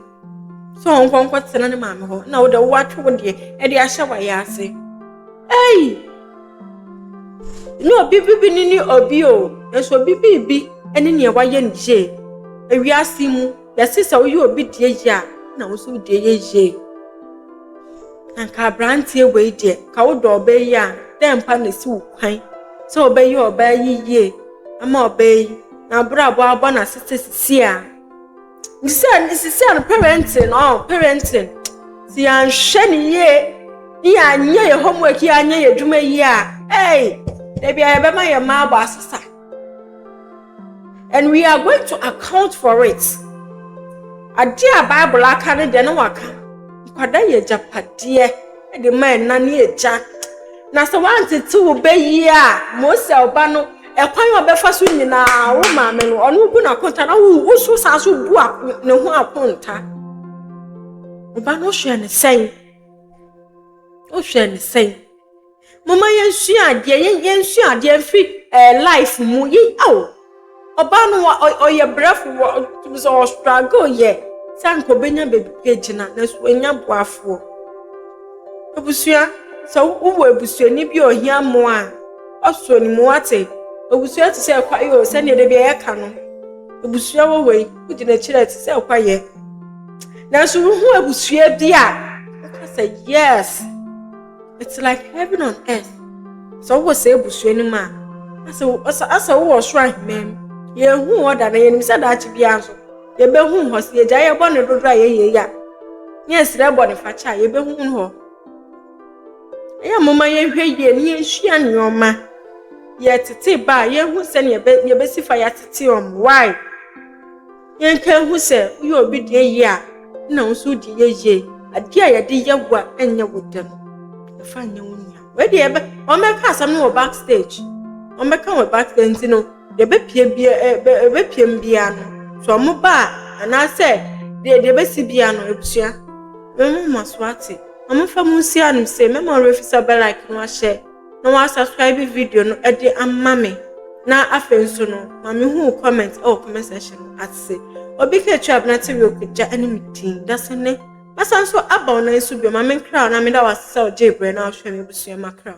Speaker 1: sɛ ɔnkɔ nkɔtena ne maame hɔ na wode watwe wo deɛ ɛde ahyɛ wayɛ ase ɛyi ne obi bibi ne ne obi o nso obi bibi ne nea wayɛ no yie ewiase mu yɛsi sɛ woyɛ obi deɛ yie a na wo nso deɛ yɛ yie anka aberanteɛ wei deɛ ka wodɔ ɔbaa yi a dɛn mpa na esi wo kwan sɛ ɔbɛyɛ ɔbaa yi yie ama ɔbaa yi na abrabɔ abɔ n'asete sisi a sisi sisi a no parenting ɔ parenting si yɛanhwɛ ne yie ne yɛanyɛ yɛ homework yɛanyɛ yɛ adwuma yie a ɛy dabi a yɛbɛma yɛn mma abɔ asesa and we are going to account for it adeɛ a Bible aka no deɛ ne waka nkwadaa yɛ agyapadeɛ de ma ɛna ne agya na sɛ wantete wo bɛ yie a Mose ɔba no ɛkwan a ɔbɛfa so nyinaa wo maame no ɔno bu n'akonta na wo wo so san so bu ne ho akonta. Ɔba no wohwɛ ne sɛn wohwɛ ne sɛn moma yɛnsua adeɛ yɛnsua adeɛ mfiri life mu yi aw ɔbaa no ɔyɛ brɛfo wɔ tumi sɛ ɔstruggle yɛ sɛ anka ɔbɛnya baabi pa gyina nanso wanya boafoɔ. Abusua sɛ wowɔ abusuani bi a ohia mmoa a ɔsɔ ne mu ate abusua te sɛ kwaeɛ o sɛnea de bi a yɛka no abusua wɔ hɔ yi wogyina akyire te sɛ kwaeɛ nanso wohu abusua bi a woka sɛ yes, it's like heaven on earth. Sɛ wowɔ sɛ abusua no mu a asɛ wowɔ soro ahemman mu yɛnhu hɔ da na yɛnim sɛ daakye biara nso yɛbɛhu hɔ sɛ yɛgya yɛbɔ ne dodo a yɛyɛ yi a ne yɛsrɛ bɔ ne fakyɛ a yɛbɛhu hɔ. Ɛyɛ moma yɛnhwɛ yie ne yɛnsua nneɛma yɛtete ba a yɛnhu sɛnea yɛbɛsi fa yɛatete wɔn why yɛnka hu sɛ woyɛ obi deɛ yie a na wo nso wodi yɛ yie adeɛ a yɛde yɛ wo a ɛnyɛ wo dɛ no ɛfa nyɛ wo nua wei deɛ yɛbɛ wɔn bɛka asɛm no wɔ backstage wɔn bɛka wɔ backstage nti no yɛbɛpie bia ɛbɛ ɛbɛpie mu bia no so wɔn ba a anaasɛ deɛ deɛ ɛbɛsi bia no ebusua mɛmo ma so ate wɔn fa mu nsi anom sɛ mɛma wɔn refi sɛ ɔbɛ like no ahyɛ na wɔn asubscribe video no ɛde ama me na afei nso no maame hu comment ɛwɔ comment section no ase obi ka atwa abena te wi okogya ɛne me din dasa ne masa nso aba wɔn nan so bio maame nkra na meda wɔ ase sɛ ɔgye ebrɛ na ɔhwɛ me abusua makra.